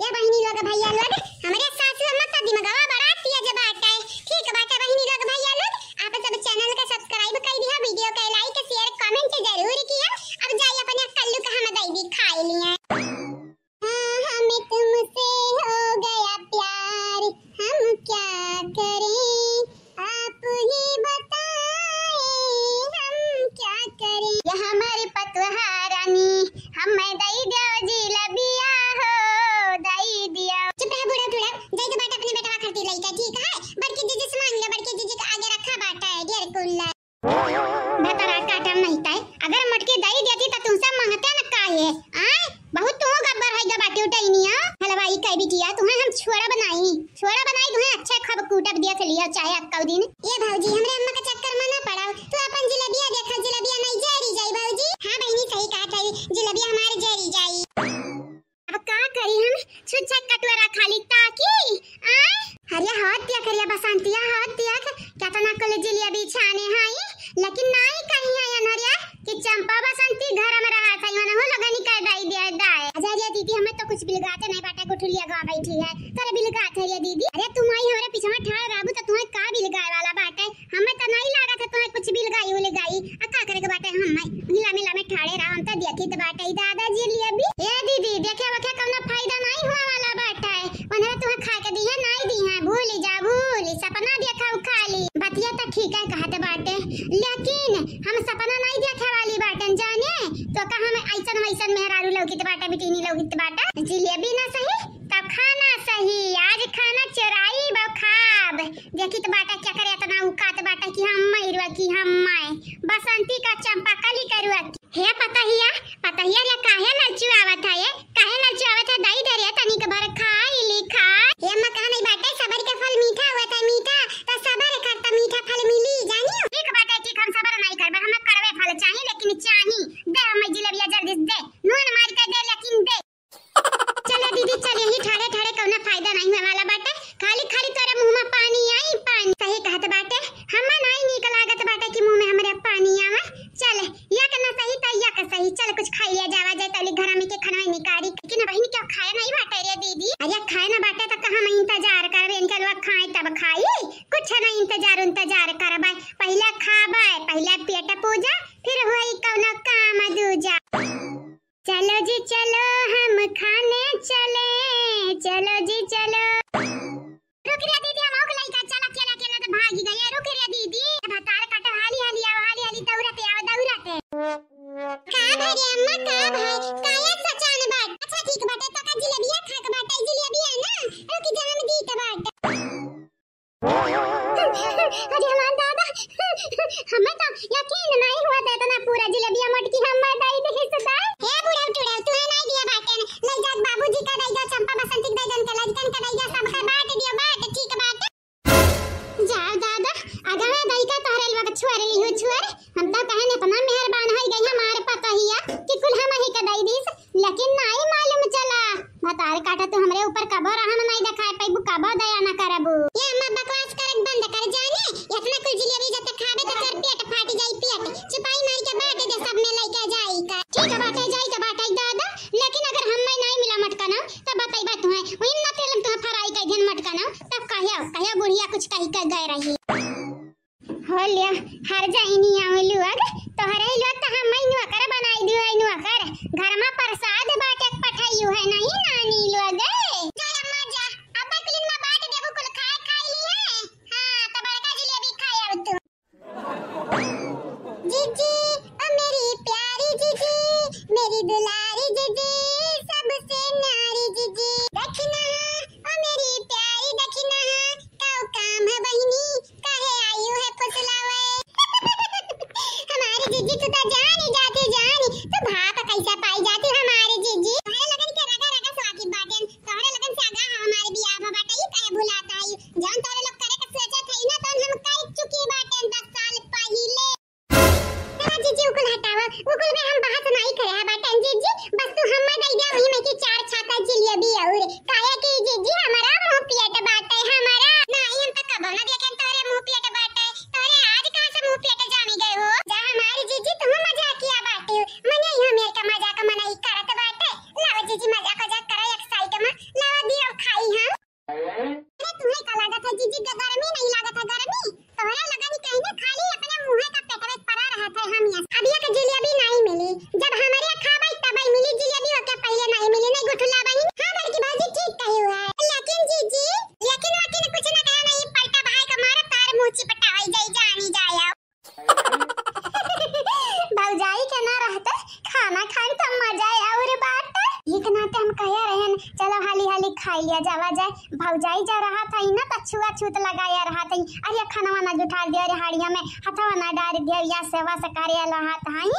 या बहिनी लोग, भैया लोग, हमरे सासू अम्मा तो दिमगवा बड़ा तेज बाटे। ठीक बाटे बहिनी लोग, भैया लोग, आप सब channel के subscribe कर दिया, video के like, share, comment जरूर किया। अब जाई अपने कल्लू का हम दइ दी खाए लिए। हाँ, हमें तुमसे हो गया प्यार, हम क्या करें, आप ही बताएं, हम क्या करें। या हमारी पतोहा रानी, हम्मे दइ दियो जिलबिया हो, दइ दियो। चुप रह बूढ़ा टूढ़ा, जाइत बाटे अपने बेटवा खातिर लइके, ठीक है? बड़की जीजी से मांग ले, बड़की जीजी के आगे रखा बाटे ढेर कुल्ला। भतार काटा नहीं तय, अगर मटकी दइ देती त तुमसे मांगते न काहे? आय, बहुत तू गब्बर है गा बाटी उठैनिया। हलवाई कह बिटिया, तुम्हें हम छोड़ा बनाई, छोड़ा बनाई तुम्हें अच्छे खब कूटब दिया से लिया चाहे अक्का दिन। ए भौजी, हमरे अम्मा के चक्कर में ना पड़ाओ, तू अपन जिलेबिया देखा, जिलेबिया नहीं जरी जाई भौजी। हाँ बहिनी सही कहा था, जिलेबिया हमारे जरी जाई। अब का करी हम, छुच्छा कटोरा खाली ताकी, आय? अरे हाथ त्याग करिया बसंतिया, हाथ त्याग, केतना कुल जिलेबी छाने हई, लेकिन नाई कही है अनहरिया कि चंपा बसंती घर में रहा था, इवन हो लोगन कर दाई दे दाए। अरे, अरे दीदी, हमें तो कुछ बिलगाते नहीं बाटे, गुठुलिया गा बैठी है, तोरे बिलगात है ये दीदी। अरे तुम आई हमरे पीछे में ठाड़ रहबू तो तुम्हें का बिलगाए वाला बाटे? हमें त नाई लागत है तुम्हें कुछ बिलगाई उलगाई। आ का करे के बाटे, हम मैं हिला मिला में ठाड़े रहा, हम त देखी त बाटे दादा जिलेबी। ए दीदी, देखे वखे कौनो फायदा नाई हुआ वाला बाटे। उन्हें तुम्हें खा के दिए नाई दी है, भूली जा भूली, सपना देखा खाली। बतिया त ठीक है कहत बाटे, लेकिन हम सपना नाई देखे वाली बाटन जाने। तो का हम ऐसन वैसन मेहरारू लौकित बाटे, बिटिनी लौकित बाटे। जिलेबी ना सही, तब खाना सही। आज खाना चोराई बा खाब। देखित बाटा केकर एतना औकात बाटा कि हम मइरुआ कि हम माय। बसंती का चंपा कली करुआ कि। हे पतहिया, पतहिया रे काहे ललचुआवत है ये? काहे ललचुआवत है? दई दे रे तनिक भर खाई ली खा। हे अम्मा कहा नहीं बाटे सबर के फल मीठा होत है मीठा। त सबर कर त मीठा फल मिली जानी। ठीक बाटे ठीक हम सबर नहीं करबे, हमें कड़वे फल चाही लेकिन चाही। दे हमें जिलेबिया जल्दी से दे। नून मार के दे लेकिन दे। चले दीदी चल, यही ठाड़े ठाड़े कौनो फायदा नहीं हुए वाला बाटे, खाली खाली तोरे मुंह में पानी आई पानी। सही कहत बाटे, हम्मा नहीं नीक लागत बाटे कि मुंह में हमरे पानी आवे। चल, या के ना सही त या के सही, चल कुछ खाई लिया जावा जाए, तौली घर में के खाना निकारी। लेकिन बहिनी क्या खाए नहीं बाटे रे दीदी? अरे खाए ना बाटे त कहाँ हम इंतजार करबे, इनके लोग खाए तब खाई, कुछ ना इंतजार उंतजार करबे, पहले खाबे, पहले पेट पूजा, फिर होई कौनो काम दूजा। चलो जी चलो, हम खाने चले, चलो जी चलो। रुक रे दीदी, हम ओक लइका चल अकेला अकेला त भागी गए। रुक रे दीदी, भतार काटो, हाली हाली आवा, हाली हाली दौड़ते आवा, दौड़ते। का भाई रे अम्मा, का भाई, काहे सचान बाट? अच्छा ठीक बाटे, तो का जिलेबिया खाक बाटे, जिलेबिया ना? रुक जा, हम दीत बाट। अरे हमार दादा, हमें तो यकीन नहीं हुआ था इतना पूरा जिलेबिया मटकी हमें दई दिहिस दाई। हे बुढ़ऊ टुढ़ऊ, तुहे नहीं दिया बाटे, ले जा बाबूजी का दई जा, चंपा बसंती का दई जा, इनके लड़कन का दई जा, सबका बांट दियो, बांट, ठीक बाटे। जाओ दादा, अगर मैं दई का तोहरे लोग छुअर ली हूँ, छुअर, हम तो कहन इतना मेहरबान होई गई हमार पतोहिया कि कुल हम ही का दई दिस। लेकिन नाई मालूम चला, भतार काटा तू हमरे ऊपर कबो रहम नाई देखाए पैबू, कबो दया ना करबू। ये अम्मा बकवास करक बंद कर जाने, इतना कुल जिलेबी जब तक खाबे तो तोर पेट फाट जाई पेट। चुपाई माई के बांट दे सब में लइके जाई का। ठीक है बाटे, जाई के बाटे दादा, लेकिन अगर हम में नाई मिला मटका ना, तब बताई बात तुहे, वही ना तेल में तुहे फ्राई कर दिन मटका ना, तब कहियो, कहियो बुढ़िया कुछ कही के गए रही। हो लिया, हर जाइनी आऊ लोग, तोहरे लोग त हम नौकर बनाई दियो है नौकर। घर में प्रसाद बाटे पठाइयो है नहीं नानी लोग। जा अम्मा जा, अब कुलिन में बांट देबू कुल खाए खाई लिए। हाँ, तो बड़का जिलेबी खाए अब तू। जीजी, ओ मेरी प्यारी जीजी, मेरी दुलारी जीजी, सबसे न्यारी जीजी। दखिना, ओ मेरी प्यारी दखिना, काऊ काम है बहिनी, काहे आयु है फुसलावा? जावा जाए, भौजाई जा रहत हई ना, त छुआछूत लगाया रहत हई। अरे, खानवा ना जुठार दियो रे हाड़िया में, हथवा ना डार दियो, या सेवा से करे रहत हई।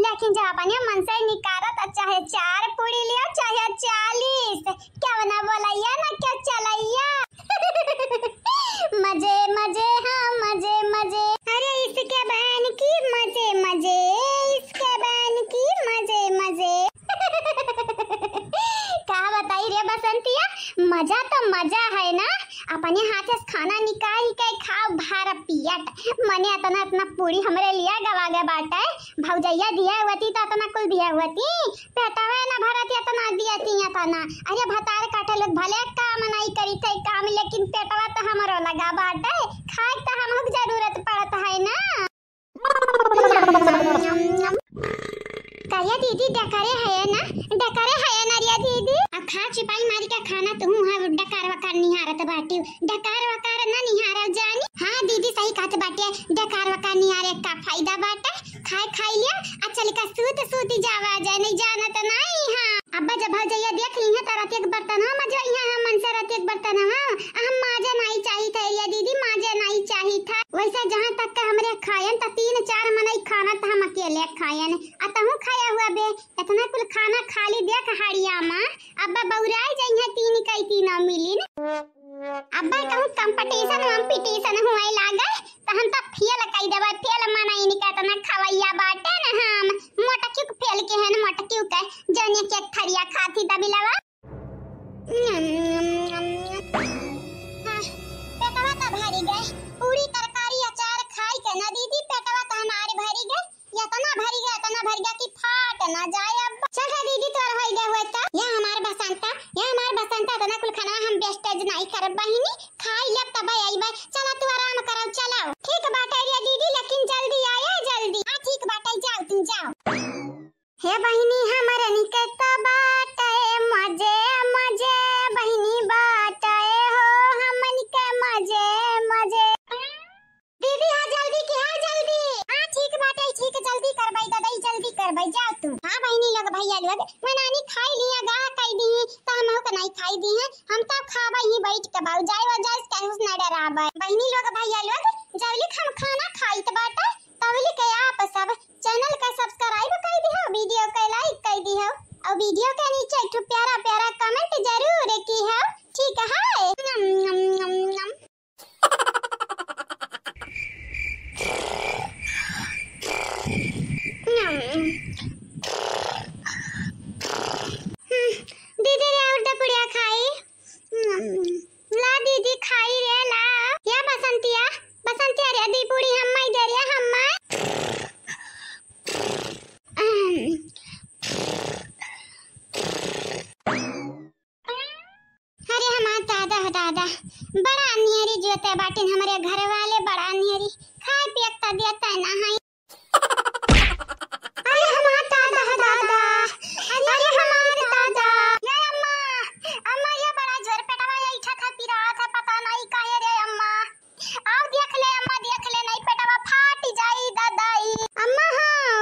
लेकिन जब अपने मन से निकारत, चाहे चार पूड़ी लियो, चाहे चालीस, क्या बना बोलैया ना, क्या चलैया। मजे, मजे, हाँ, मजे, मजे। अरे, इसके बहन की मजे, मजे, इसके बहन की मजे, मजे। का बताई रे बसंतिया, मजा तो मजा है ना, अपने हाथे से खाना निकाल के खाओ भर पेट। मने अतना अतना पूरी हमरे लिया गवा गए बाटे, भौजैया दिया हुआ थी तो अतना कुल दिया हुआ थी, पेटवा ना भरत अतना दिया थी अतना। अरे भतार काटे लोग भले काम नहीं करी थे काम, लेकिन पेटवा तो हमरो लगा बाटे, खाए तो हमहू जरूरत पड़त है ना। कहिया दीदी, डकरे है ना, डकरे है ना रिया दीदी। अब खा चिपाई मारी के खाना, तू है डकार वकार निहारत बाटी, डकार वकार ना निहारल जानी। हाँ दीदी, सही कहत बाटे, डकार वकार निहारे का फायदा बाटे, खाए खाई लिया, आ चल के सूत सूत जावा जाए, नहीं जानत नहीं। हाँ अब्बा, जब भौजैया देख ली है तो रात एक बर्तन हो मजवाई है, हम मन से रात एक बर्तन हो, हम माजे नहीं चाहिए था रिया दीदी, माजे नहीं चाहिए था। वैसे जहाँ तक का हमरे खायन त तीन चार मनई खाना त हम अकेले खायन, आ तहूँ खाया हुआ बे, इतना कुल खाना खा ली देख हाड़िया मा, अब बौराई जइहे तीन कई तीनों मिलिन। अब कहूँ competition वम्पिटिशन हुए लागे त हम त फेल कई देबे, फेल मनई निका इतना खवैया बाटे न हम, मोटकी के फेल के हन, मोटकी के जौन एक एक थरिया खाती दबिलवा। आह, पेटवा त भरी गए, पूरी तरकारी अचार खाई के ना दीदी, पेटवा त हमार भरी गए, इतना भरी गए, इतना भरी गए कि फाट ना जाए। अब चल रे दीदी, तोर होई गए होए त। या हमार बसंता, या हमार बसंता, इतना कुल खाना हम wastage नहीं करब बहिनी, खाई लेब तब आइबे। चला तू आराम करब, चलाओ। ठीक बाटे रे दीदी, लेकिन जल्दी आया, जल्दी। हाँ ठीक बाटे, जाओ तुम जाओ। हे बहिनी, हमरन के त बाटे मजे, मजे, बहिनी बाटे हो, हमन के मजे, मजे। दीदी, हाँ, जल्दी की, हाँ, जल्दी। हाँ, ठीक बाटे, ठीक, जल्दी करबई, ददई, जल्दी करबई, जाओ तू। हाँ, बहिनी लोग, भैया लोग, मनानी खाई लिया, गाह कई दी, त हमहू के नहीं खाई दी है, हम तो खाबई ही बैठ के, बाऊ, जाए वो जाए, कहूँ से न डराबई। बहिनी लोग, भैया लोग, जल्दी हम खाना खाइत बाटे, तबली के आप सब channel का subscribe कई दिहो, video के like कई दिहो, और video के नीचे एक ठो प्यारा प्यारा comment जरूर किहो, ठीक है? नम, नम, नम, नम। नम। हम्म, दीदी रे, और दे पुड़िया खाई। ला दीदी खाई रे ला। या बसंतिया, बसंतिया रे दी पूरी हम्मा दे रे हम्मा। अरे हमार दादा हो दादा, बड़ा नियरी जोते बाटिन हमरे घर वाले, बड़ा नियरी। खाए पिए के त देते ना है। अरे हमार दादा हो दादा, अरे हमार दादा। ये अम्मा, अम्मा ये बड़ा जोर पेटवा ये इठा था पिरात है, पता नहीं काहे रे अम्मा। आओ देख ले अम्मा, देख ले, नहीं पेटवा फाट जाई ददई। अम्मा हाँ,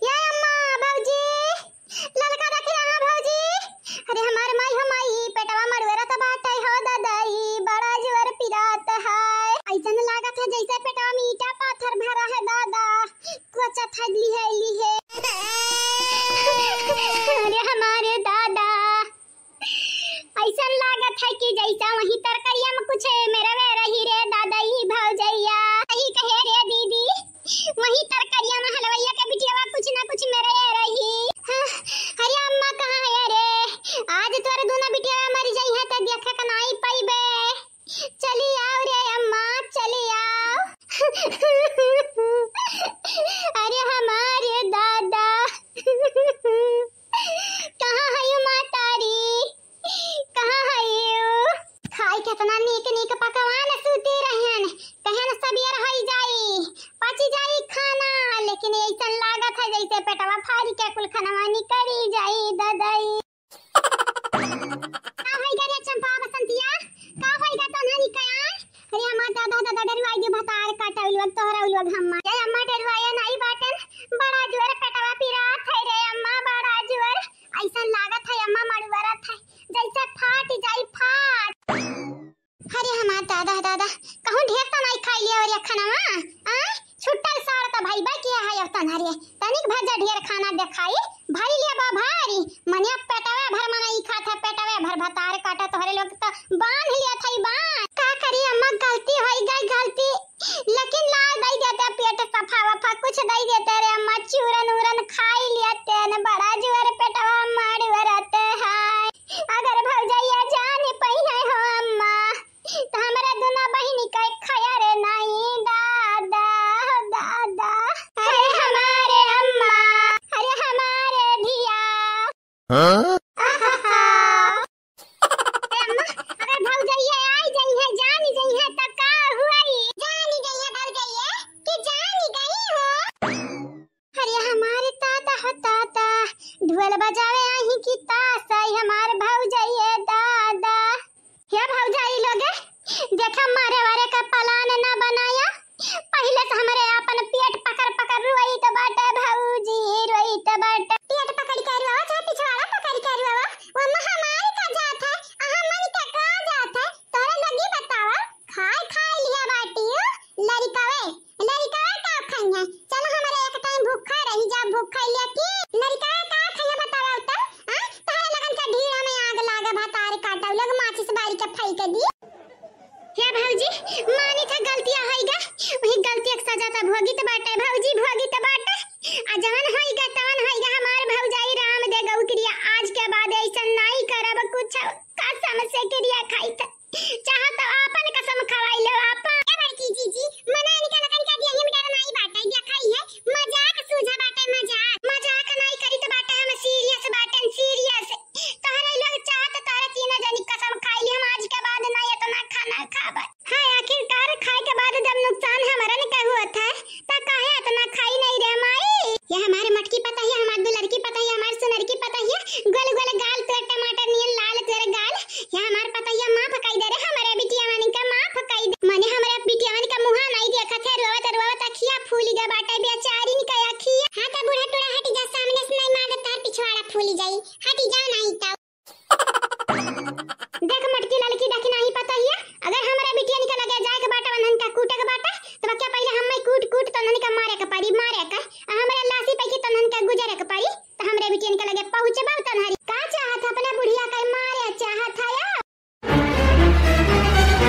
ये अम्मा, भौजी, ललका देखी ना भौजी। अरे हमार माई हो माई, पेटवा मड़ुअरत बाटे हो ददई, बड़ा जोर पिरात है। ऐसन लागत है जैसे पेटवा में ईटा पाथर भरा है दादा, कोचा थैली है ली है। अरे हमारे दादा, ऐसन लागत है कि जैसा वही तरकरिया में कुछ मेरवे रही रे दादा, ई भौजैया। सही कहे रे दीदी, वही तरकरिया में हलवैया के बिटियावा कुछ ना कुछ मेरे रही। हाँ, अरे अम्मा कहाँ है रे? आज तोर दोनों बिटियावा मर जाई है तो देखे के नाई पाइबे। चली आओ रे अम्मा, चली आओ। अरे हमारे दादा। कहाँ है यू मातारी? कहाँ है यू? खाई केतना नीक नीक पकवान सूती रहन, कहन सबियर होई जाई, पची जाई खाना, लेकिन ऐसन लागत है जैसे पेटवा फारी के कुल खनवा निकरी जाई ददई। का होई गा रे चंपा बसंतिया? का होई गा तोन्हनी कयान? अरे हमार दादा, दादा डरवाई दे भतार काटा उलवक तोहरा उलवक हम्मा। ये अम्मा डरवाया नाई बाटन, बड़ा जोर पेटवा पिरात है रे अम्मा, बड़ा जोर। ऐसन लागत है अम्मा मड़ुअरत है, जैसे फाट जाई फाट। ए तनहरिया, तनिक भजा ढेर खाना देखाई, भरी लिया बा भारी, मने पेटवे भर मनई खात है, पेटवे भर भतार काटा, तोहरे लोग त बांध लिया था बांध। का करी अम्मा, गलती होई गई गलती, लेकिन ला दई देते पेट सफा वफा, कुछ दई देते रे अम्मा, चूरन उरन खाई लेते न, बड़ा जुअर पेटवा मारी वरते है। अगर भौजैया जान पई है हो अम्मा, त हमरा दुना बहिनी के खया रे नाई दादा, हो दादा। अरे हमारे अम्मा, अरे हमारे धिया। हाँ? आहाहा। ए अम्मा, अगर भौजैया आई जइहे, जानी जइहे त का हुई? जानी जइहे भौजैया कि जानी गई हो। अरे हमारे ताता हो ताता, ढोल बजावे आही की तास आई हमार भौजैया दादा। हे भौजाई लोगे, देखा मारे वारे का plan ना बनाया, पहिले से हमरे आपन पेट पकड़ पकड़ रोइत बाटे भौजी, रोइत बाटे। पेट पकड़ के रोवा चाहे पिछवाड़ा पकड़ के रोवा, वो महामारी का जात है, अहमन का का जात है, तोरे लोग ई बतावा, खाए खाए लिया बाटी हो, लड़िकवे लड़िकवा का खइहें? चलो हमरे एक time भूखा रही जा, भूखा लिया की लड़िकवा का खइहें बतावा त? आ? तोहरे लगन के ढीड़ा में आग लागे, भतार काटा, लोग माचिस बारी के फेंक दी। हे भौजी, मानी था गलतिया होइगा, वही गलतिया के सजा त भोगित बाटे, भौजी भोगित बाटे। आ जवन होइगा तवन होइगा, हमार भौजाई राम दे गौ क्रिया, आज के बाद ऐसा नाई करब कुछ, कसम से क्रिया खाई था। चाहत आपन कसम खवाई लो आपन। ए बड़की जीजी, मना इनका लगन का दिया ही में डर नाई बाटे, देखा ही है, मजाक सूझा बाटे, मजाक। मजाक नाई करी तो बाटे, हम serious बाटे, serious। तोहरे लोग चाहत तोहरे तीनों जनी कसम खाई ली, हम आज के बाद ना इतना खाना खाबे। हाँ, आखिरकार खाए के बाद जब नुकसान हमरन के हुआ था, त काहे इतना खाई नहीं रे माई? ये हमारे मटकी पता है, हमारे दुलर की पता है, हमारे सुनर की पता है, गोल गोल गाल तोर टमाटर नियन लाल तोर गाल, या हमार पतैया माफ कई दे रे, हमरे बिटिया मन के माफ कई दे। मने हमरे बिटिया मन के मुहा नहीं देखत है, रोवत रोवत अखिया फूली गा बाटे बेचारिन के अखिया। हाँ त बूढ़ा टूढ़ा हटी जा, सामने से नहीं मांगत तार पिछवाड़ा फूली जाई, हटी जा नहीं तो। देख मटकी ललकी देखी नहीं पतैया, अगर हमरे बिटिया निकल गया जाए के बाटे वन्हन का कूटे के बाटे, तो बच्चा पहले हमें कूट कूट तो नहीं का मारे के पड़ी, मारे के, आ हमरे लाशी पे की तो नहीं का गुजरे के पड़ी। त हमरे बिटियन के लगे पहुँचबा तनहरी। का चाहत है अपने बुढ़िया के मारे चाहत है या?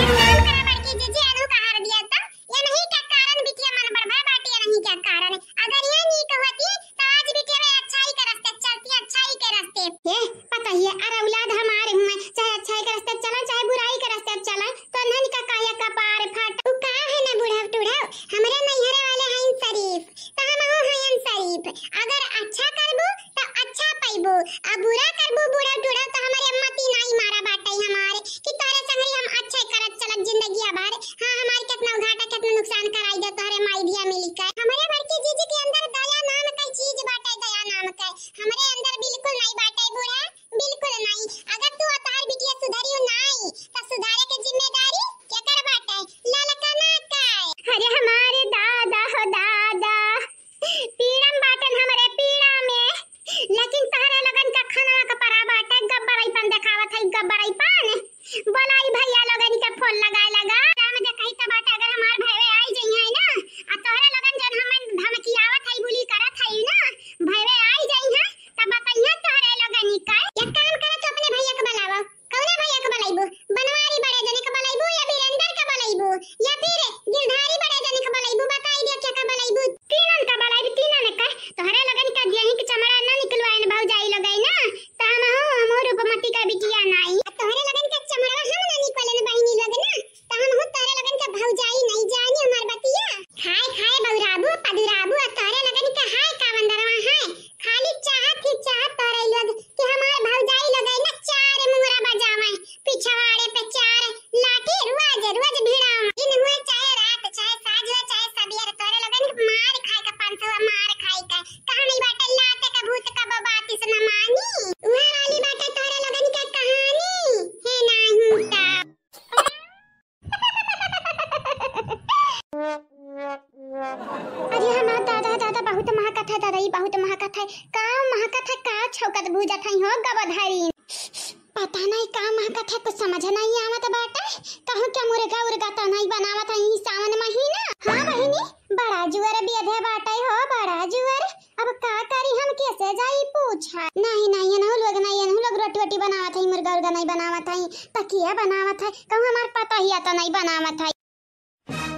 एक काम करा बड़की जीजी, अनु का हर दिया त, ये नहीं के कारण बिटिया मन बर्बाद बाटी, ये नहीं के कारण। अगर ये नहीं कहती त आज बिटिया में अच्छाई के रास्ते चलती, अच्छाई के रास्ते। ए, पता ही है, अरे औलाद हमारे हुए, चाहे अच्छाई के रास्ते चला, चाहे बुराई के रास्ते चला, तो नन का काया कपार फाट। तू का है ना बूढ़ा टूढ़ा, हमरे नैहरे वाले हैं शरीफ, त हम हो हयन शरीफ। अगर अच्छा करबू त अच्छा पइबू, आ बुरा करबू बूढ़ा टूढ़ा त हमरे अम्मा तीन आई मारा बाटे हमारे कि तोरे संगरी हम अच्छे करत चलब जिंदगिया भर। हाँ, हमारे कितना घाटा कितना नुकसान कराई दे तोहरे माई धिया मिली के। हमरे बड़की जीजी के अंदर दया नाम के चीज बाटे, दया नाम के हमरे अंदर बिल्कुल नहीं बाटे बूढ़ा, बिल्कुल नहीं। अगर तू अतार बिटिया सुधरी हो नाई त सुधारे के जिम्मेदारी केकर बाटे? ललकना के। अरे हमारे दादा हो दादा, पीड़ा में बाटन हमरे पीड़ा में, लेकिन तहरे लगन का खनवा का परा बाटे, गब्बरईपन देखावत है, गब्बरईपन। बोलाई भैया लोगन के फोन लगाए लगा। राम जे कही त बाटे, अगर हमार भैवे आई जइहे ना, आ तोहरे लगन जन हमन धमकियावत है, बुली करत है ना, भैवे आई जइहे, त बतइहे तोहरे लगन का। एक काम करो, तू अपने भैया के बुलावा। कौना भैया के बलैबू? बनवारी बड़े जने के बलैबू या वीरेंद्र के बलैबू या फिर गिरधारी बड़े जने के बलैबू? बताई दिया क्या के बलैबू? तीनन के बलैबू, तीनन के। तोहरे लगन का दियही के चमड़ा ना निकलवाइन भौजाई लोगई ना, त हम हो, हमहू रूपमती का बिटिया नाई। आ तोहरे लगन का चमड़ा हम ना निकलन बहिनी लोग ना, त हम हो तोहरे लगन का भौजाई नाई, जानी हमार बतिया। खाए खाए बौराबू, पदुराबू, आ तोहरे लगन का हाय का वंदरवा है। खाली चाहत ही चाहत तोहरे लोग कि हमार भौजाई लोग ना चार मुहरा बजावे, पिछवाड़े पे चार लाठी रोज रोज भिड़ावे। दिन हुए चाहे रात, चाहे साँझ हुए चाहे सबेर, तोहरे लोगन के मार खाए का परसवा मार खाए का। कहानी बाटे लाते का भूत का बातिस न मानी। उहे वाली बाटे तोहरे लोगन के कहानी। हे नाही त। अरे हमार दादा, दादा, बहुत महकत है दादा, ई बहुत महकत है। का महकत है, का छौकत भूजत है हो गबधरी? पता नहीं का महकत है, कुछ समझ नहीं आवत बाटे। कहूँ क्या मुर्गा उर्गा तो नहीं बनावत है ई सावन महीना? हाँ बहिनी, बड़ा जुअर बेधे बाटे हो, बड़ा अच्छा, नहीं, नहीं, एनहू लोग नहीं, एनहू लोग रोटी वोटी बनावत है, मुर्गा उर्गा नहीं बनावत है, त किया बनावत है, कहूँ हमार पतोहिया त नहीं बनावत है।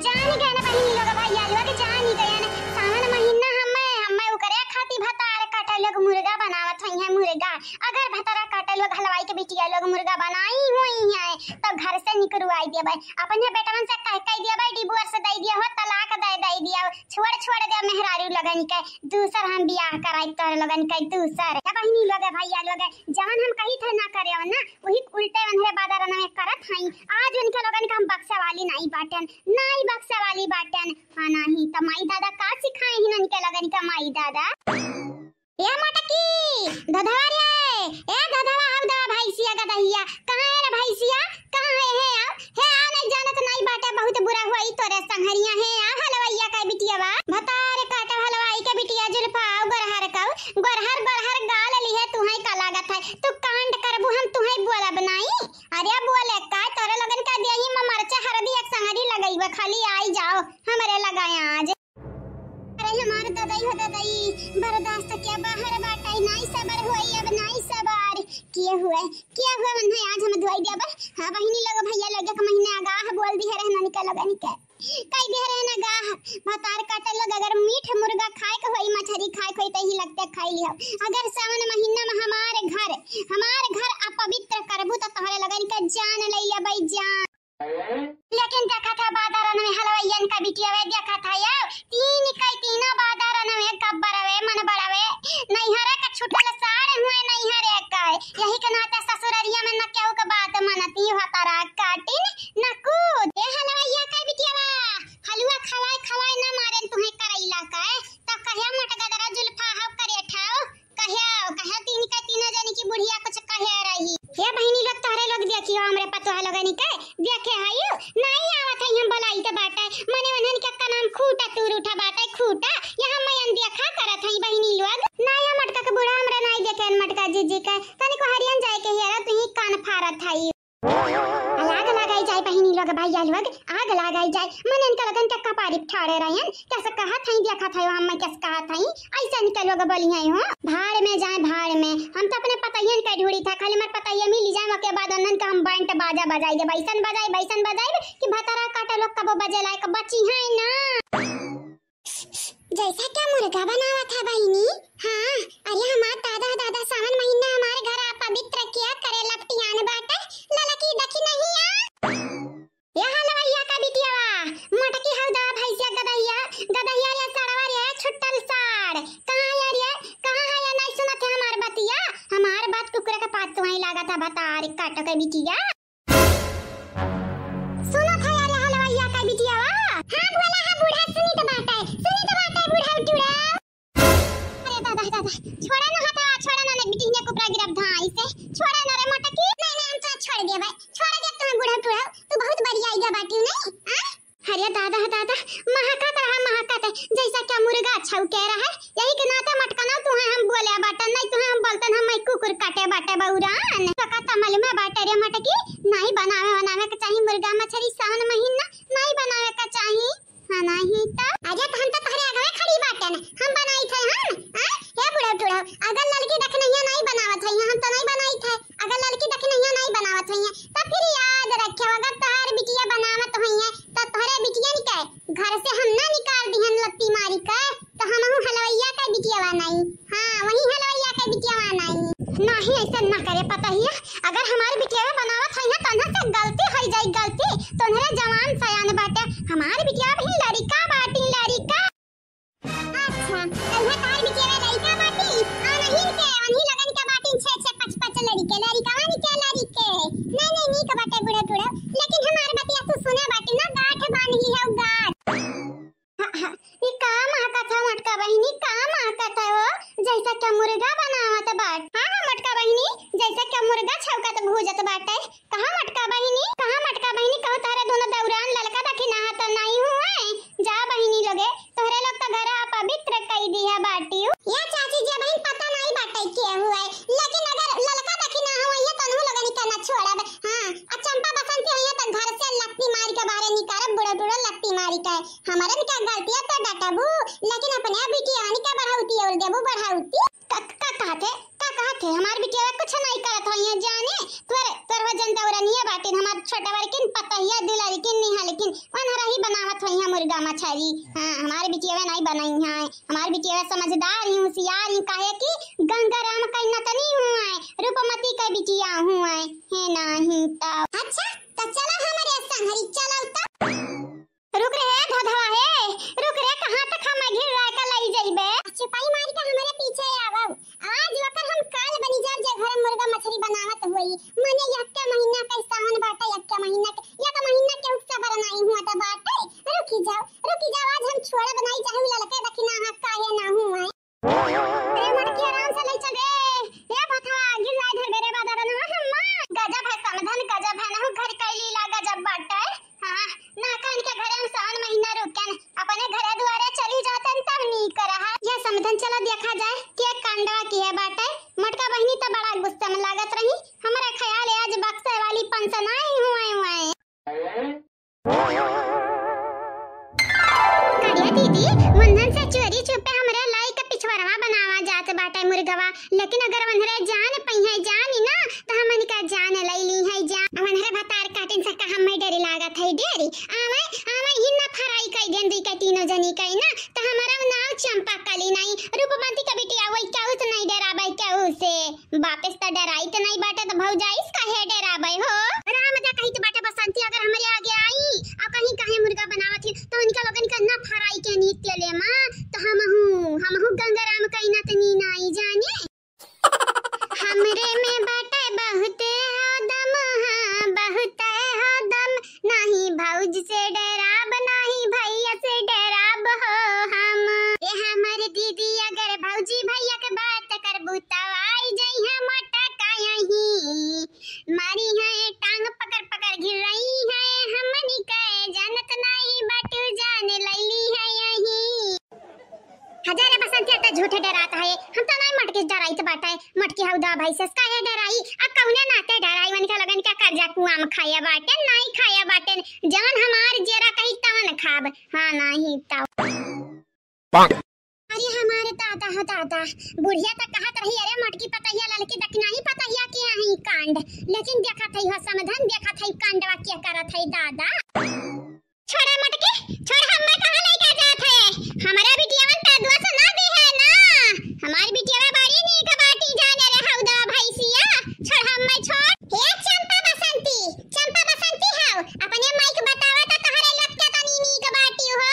जानी गए ना बहिनी लोग, भैया लोग जानी गए ना, सावन महीना हमें, हमें ओकरे खातिर भतार काटे लोग मुर्गा बनावत है, मुर्गा। अगर भतार काटे लोग हलवाई के बिटिया लोग मुर्गा बनाई हुई है, तो घर से निकरवाई देबे, अपने बेटवन से कह, कह देबे, divorce दे दिया हो, तलाक दे, दे दिया, छोड़, छोड़ दे मेहरारू लोगन के, दूसर हम बियाह कराई तोहरे लोगन के दूसर। ए बहिनी लोग, भैया लोग, जवन हम कही थे ना करे ना, वही उल्टे उन्हरे बादर में करत हई। आज उनके लोगन के हम बक्से वाली नहीं बाटन, नहीं बक्से वाली बाटन। हाँ, नहीं त माई दादा का सिखाए ही उनके लोगन के माई दादा। ए मटकी, धधवा रे, ए धधवा, आव दवा भैंसिया गदहिया, कहाँ है रे भैंसिया, कहाँ है, हे आव, हे आव, नहीं जानत नहीं बाटे, बहुत बुरा हुआ ई तोरे संघरिया, हे आव हलवैया का बिटिया बा, भतार काटे हलवाई के बिटिया जुल्फा, आव गोरहर का, गोरहर, गोरहर गाल लिहे तुहई का लागत है, तू कांड करबू हम तुहई बोलब नाई, अरे बोले का तोरे लोगन का देही में मरचा हरदी एक संघरी लगइबे, खाली आई जाओ हमरे लगाए आज। अरे हमार ददई हो ददई, बर्दाश्त के बाहर बाटे, नाई सबर होई अब नाई सबर। किए हुए, किए हुए मन है आज हम धोई देबे। हाँ बहिनी लोग भैया लोग एक महीने आगाह बोल दिहे रहन उनके लोगन के। कई दिहे रहन आगाह, भतार काटे लोग अगर मीठ मुर्गा खाए के होई, मछरी खाए के होई त ही लगते खाई लियो। अगर सावन महीना में हमार घर, हमार घर अपवित्र करबू त तोहरे लोगन के जान ले लेबै जान। लेकिन देखा था बाजारन में हलवाइयन का बिटिया वे देखा था यो, तीन कई तीनों बाजारन में गब्बर वे, मन बड़ा वे, नैहरे का छुटल सार हुए नैहरे का, यही के नाते ससुररिया में न केहू के बात मनती हो तारा काटिन न कूद। ए हलवाइया का बिटिया वा, हलवा खवाए खवाए न मारेन तुहे करैला का, त कहे मोट गदरा जुल्फा हो करे ठाओ, कहे, कहे तीन के तीनों जनी की बुढ़िया कुछ कहे रही। हे बहिनी लोग, तोहरे लोग देखियो, हमरे पतोह लोगनी के देखे हयू, नाई आवत है हम बोलाई के बाटे, मने उन्हन के का नाम खूटा तूर उठा बाटे, खूटा, यहाँ मयन देखा करत है बहिनी लोग। नाई मटका के बूढ़ा हमरा नाई देखे, मटका जीजी के, तनिको हरियन जाए के हेरा, तू ही कान फारत है। आग लगाई जाए बहिनी लोग, भैया लोग, आग लगाई जाए। मन इनका लगन के कपारी ठाड़े रहन, कैसे कहत हई, देखत हई, हम कैसे कहत हई, ऐसे इनके लोग बोली हैं हो, भाड़ में जाए, भाड़ में। हम तो अपने पतैयन के ढूंढी था, खाली हमार पतैया मिल जाए, ओके बाद उन्हन का हम बैंड बाजा बजाई देब, ऐसन बजाई, वैसन बजाई कि भतार काटे लोग कबो बजे लायक बची हैं ना। जैसा क्या मुर्गा बनावा था बहिनी? हाँ, अरे हमार दादा दादा सावन महीना हमारे घर आ पवित्र किया करे लपटियान बाटे, ललकी देखी नहीं आ। ये हलवैया का बिटियावा, मोटकी हौ दा भैंसिया गदहिया, गदहिया रे सड़वा रे छुट्टल साड़, कहाँ है रे, कहाँ है ये नहीं सुनत है हमार बतिया, हमार बात कुकुर के पात तुहाई लागा था भतार काटो के बिटिया। सुनत है अरे हलवैया का बिटियावा? हाँ बोला है बूढ़ा, सुनी तो बाटे, सुनी तो बाटे बूढ़ा टूरा। अरे दादा, दादा, छोड़ा ना हटा, छोड़ा ना, ने बिटिया कुपरा गिरब धाई से, छोड़ा ना रे मोटकी। नहीं, नहीं, हम तो छोड़ दे भाई, छोड़ दे तुम्हें बूढ़ा टूरा, तू बहुत बड़ी आई गा बाटी नहीं, हाँ? अरे दादा, दादा, महकत रहा, महकत, जैसा क्या मुर्गा छौके रहा, यही के नाते मटकना तुहे हम बोले बाटन, नहीं तुहे हम बोलतन, हम मैं कुकुर काटे बाटे बौरान। तो का तमल में बाटे रे मटकी, नहीं बनावे बनावे के चाही मुर्गा मछरी सावन महीना, नहीं बनावे के चाही। हाँ, नहीं तो। अरे तो हम तो तोहरे आगवे खड़ी बाटन, हम बनाई थे हम, हाँ? हे बूढ़ा टूढ़ा, अगर ललकी देखनैया नहीं बनावत है, हम तो नहीं बनाई थे, अगर ललकी देखनैया नहीं बनावत है, तो फिर याद रखे, अगर तोहर बिटिया बनावत हुई है, तो तोहरे बिटियन के घर से हम ना निकाल दिहन लत्ती मारी के, तो हमहू हलवैया के बिटियावा नहीं। हाँ, वही हलवैया के बिटियावा नहीं। नहीं, ऐसे ना करे पतहिया, अगर हमारे बिटियावा बनावत है ना, तो उन्हें से गलती हो जाई, गलती। तो उन्हें जवान सयान बाटे, हमारे बिटियावा भी लड़िका बाटी, लड़िका। अच्छा, तो उन्हें तार बिटियावा लड़िका बाटी, आ नहीं के, उन्हीं लगन के बाटी छे छे पाँच पाँच लड़िके, लड़िका वाली के लड़िके। नहीं, नहीं, नीक बाटे बूढ़ा टूढ़ा, लेकिन हमार बतिया तू सुने बाटी ना, गांठ बांध ली है गांठ। हाँ, हाँ, ई का महकत है मोटका बहिनी, का महकत है हो? जैसा क्या मुर्गा बनावत बाट। हाँ, हाँ, मोटका बहिनी, जैसा क्या मुर्गा छौकत भूजत बाटे। कहाँ मोटका बहिनी, कहाँ मोटका बहिनी, कहू तोहरे दोनों दौरान ललका दखिना हाथ नहीं हुए। जा बहिनी लोगे, तोहरे लोग तो घर अपवित्र कई दिया बाटियो। या चाची जी, बहिन पता नहीं बाटे के हुए, लेकिन अगर ललका दखिना हुए, ये तनहु लोगनी के ना छोड़ब। हाँ, आ चंपा बसंती हुई तो घर से लत्ती मार के बाहर निकारब, बूढ़ा टूढ़ा लत्ती मार के। हमरन के गलतिया तो डटबू, लेकिन अपने बिटियावन के बढ़ौती और देबू बढ़ौती। का, का कहत है? थे, हमार बिटिया कुछ नहीं करत होइहैं जाने, तोर, तोर हो जन दौरनिया बाटिन, हमार छोटा बड़किन पतहिया दुलरकिन निहलकिन, वनहरा ही बनावत होइहैं मुर्गा मछरी। हाँ, हमार बिटिया नहीं बनइहैं, हमार बिटिया समझदार ही, होशियार ही, काहे कि गंगाराम कई नतनी हुआँ, रूपमती का बिटिया हुआँ, है नहीं तो। अच्छा, तो चला हमरे संगरी, चला तो। रुक रे, धोधवा हे, रुक रे, कहाँ तक हम घिर लाय का लई जइबे? सिपाही मार के हमरे पीछे आवव। आज ओकर हम काल बनी जाब, जे घर मुर्गा मछरी बनावत होई। मने यक्का महीना के सावन बाटे, यक्का महीना के, यक्का महीना के सबर नाई हुआ त बाटे। रुकी जाओ, रुकी जाओ, आज हम छोड़ब नाई, चाहे उ ललके दखिना हा काहे ना हुआ। अरे मोटकी, आराम से ले चल रे। ए भथवा, गिर जाए धर मेरे बाजार में, अम्मा। गजब है समधन, गजब है, नहु घर का लीला गजब बाटे। हाँ, ना कहन के घरे हम सावन महीना रुकन, अपने घरे दुआरे चली जातन तब नीक रहा। ये समधन चला देखा जाए, के कांडवा किहे बाटे। मोटका बहिनी त बड़ा गुस्सा में लागत रही, हमरा ख्याल है आज बक्से वाली पंच नाई हुए हुए। करिया दीदी, वंदन से चोरी चुपे हमरे लाई के पिछवरवा बनावा जात बाटे मुर्गवा, लेकिन अगर वनहरे जान पइहैं जानी ना, त हमन का जान लई लीहैं जान। वनहरे भतार काटिन से का हम्मे डर लागत है, डेरी। आवे, आवे ही ना फराई कई देन दुई का तीनों जनी कई ना, त हमारा नाव चंपा कली नहीं, रूपमती का बिटिया वही केहू से नहीं डराबै केहू से। बापे से त डराइत नाई बाटे, त भौजाई से काहे डराबै हो? राम दा कहित बाटे बसंती अगर हमरे आगे आई अउ कहीं काहे मुर्गा बनावत ही, त उनका लोगन का ना फराई के नीत ले माँ, त हमहू, हमहू गंगाराम कई नतनी नाई जाने। हमरे में बाटे बहुत हो दम, हाँ, बहुत हो दम, नाही भौज से डराब, नाही भैया से डराब हो हम। ए हमर दीदी, अगर भौजी भैया के बात करबू, तब आई जइहैं मोटका यहीं। मारिहैं टांग पकड़ पकड़ घिरइहैं, हमनी के जानत नाही बाटू, जान लैली है यहीं। हजारे बसंतिया त झूठे डरात है, हम त नाई मोटकी डराइत बाटे। मोटकी हऊ दा भाई से काहे डराई, आ कौने नाते डराई, वनका लगन का कर्जा कुआं में खाया बाटे, नाई खाया बाटे, जवन हमार जेरा कही तवन खाब, हाँ नाही तो। अरे हमारे दादा हो दादा, बुढ़िया त कहत रही, अरे मोटकी पतहिया ललकी दखिनाही पतहिया के यहीं कांड, लेकिन देखत है हो समधन, देखत है कांडवा के करत है दादा। छोड़ा मोटकी, छोड़, हम्मे कहाँ लइका जात है? हमरा बिटियावन त दुआ से ना दी है ना। हमार बिटियावा बड़ी नीक बाटी जाने रे हऊ दा भैंसिया। छोड़ हम्मे छोड़। हे चंपा बसंती, चंपा बसंती हऊ, अपने माई के बतावा त तहरे लत के तनी नीक बाटी हो।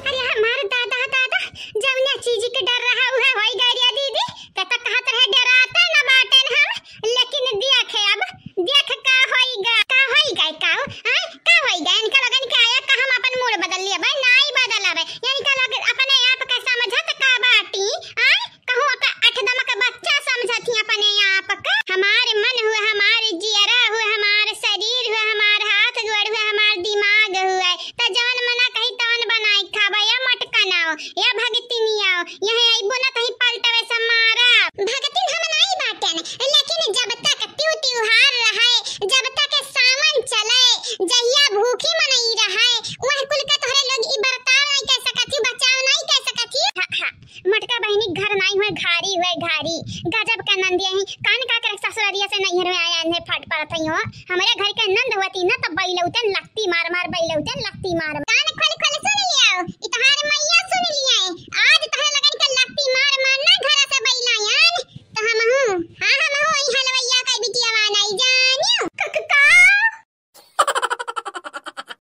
अरे हमार दादा, दादा, जौने चीज के डर रहा उहे होई गई रे दीदी। कत कहत रहे डराते न बाटेन हम, लेकिन देख अब, देख का होई गा, का होई गा, का हो, आय, का होई गा? इनका लगन के आया का हम अपन मूड बदल लिया भाई, नाई बदल आवे। इनका लग अपने आप का समझत का बाटी, आय, कहूँ का अठदम का बच्चा समझत ही अपने आप का। हमार मन हुए, हमार जियरा हुए, हमार शरीर हुए, हमार हाथ गोड़ हुए, हमार दिमाग हुए, त जवन मना कही तवन बनाई खाबा, या मटकनाओ, या भगतिनियाओ, यह अइबो न कहीं पलटवे से मारा। भगतिन हम नाई बाटेन, लेकिन जब तक त्यू त्योहार रहे, जब तक सावन चले, जहिया भूखी मनई रहे, वह कुल के तोहरे लोग ई बर्ताव नाई कर सकत ही, बचाव नाई कर सकत ही। हा, हा, मटका बहिनी घर नाई हुए, घारी हुए, घारी। गजब के नंदिया ही, कान का करे ससुररिया से नैहर में आया, इन्हें फट पड़त ही हो। हमरे घर के नंद हुआ थी ना, तब बैलौतन लत्ती मार मार, बैलौतन लत्ती मार मार।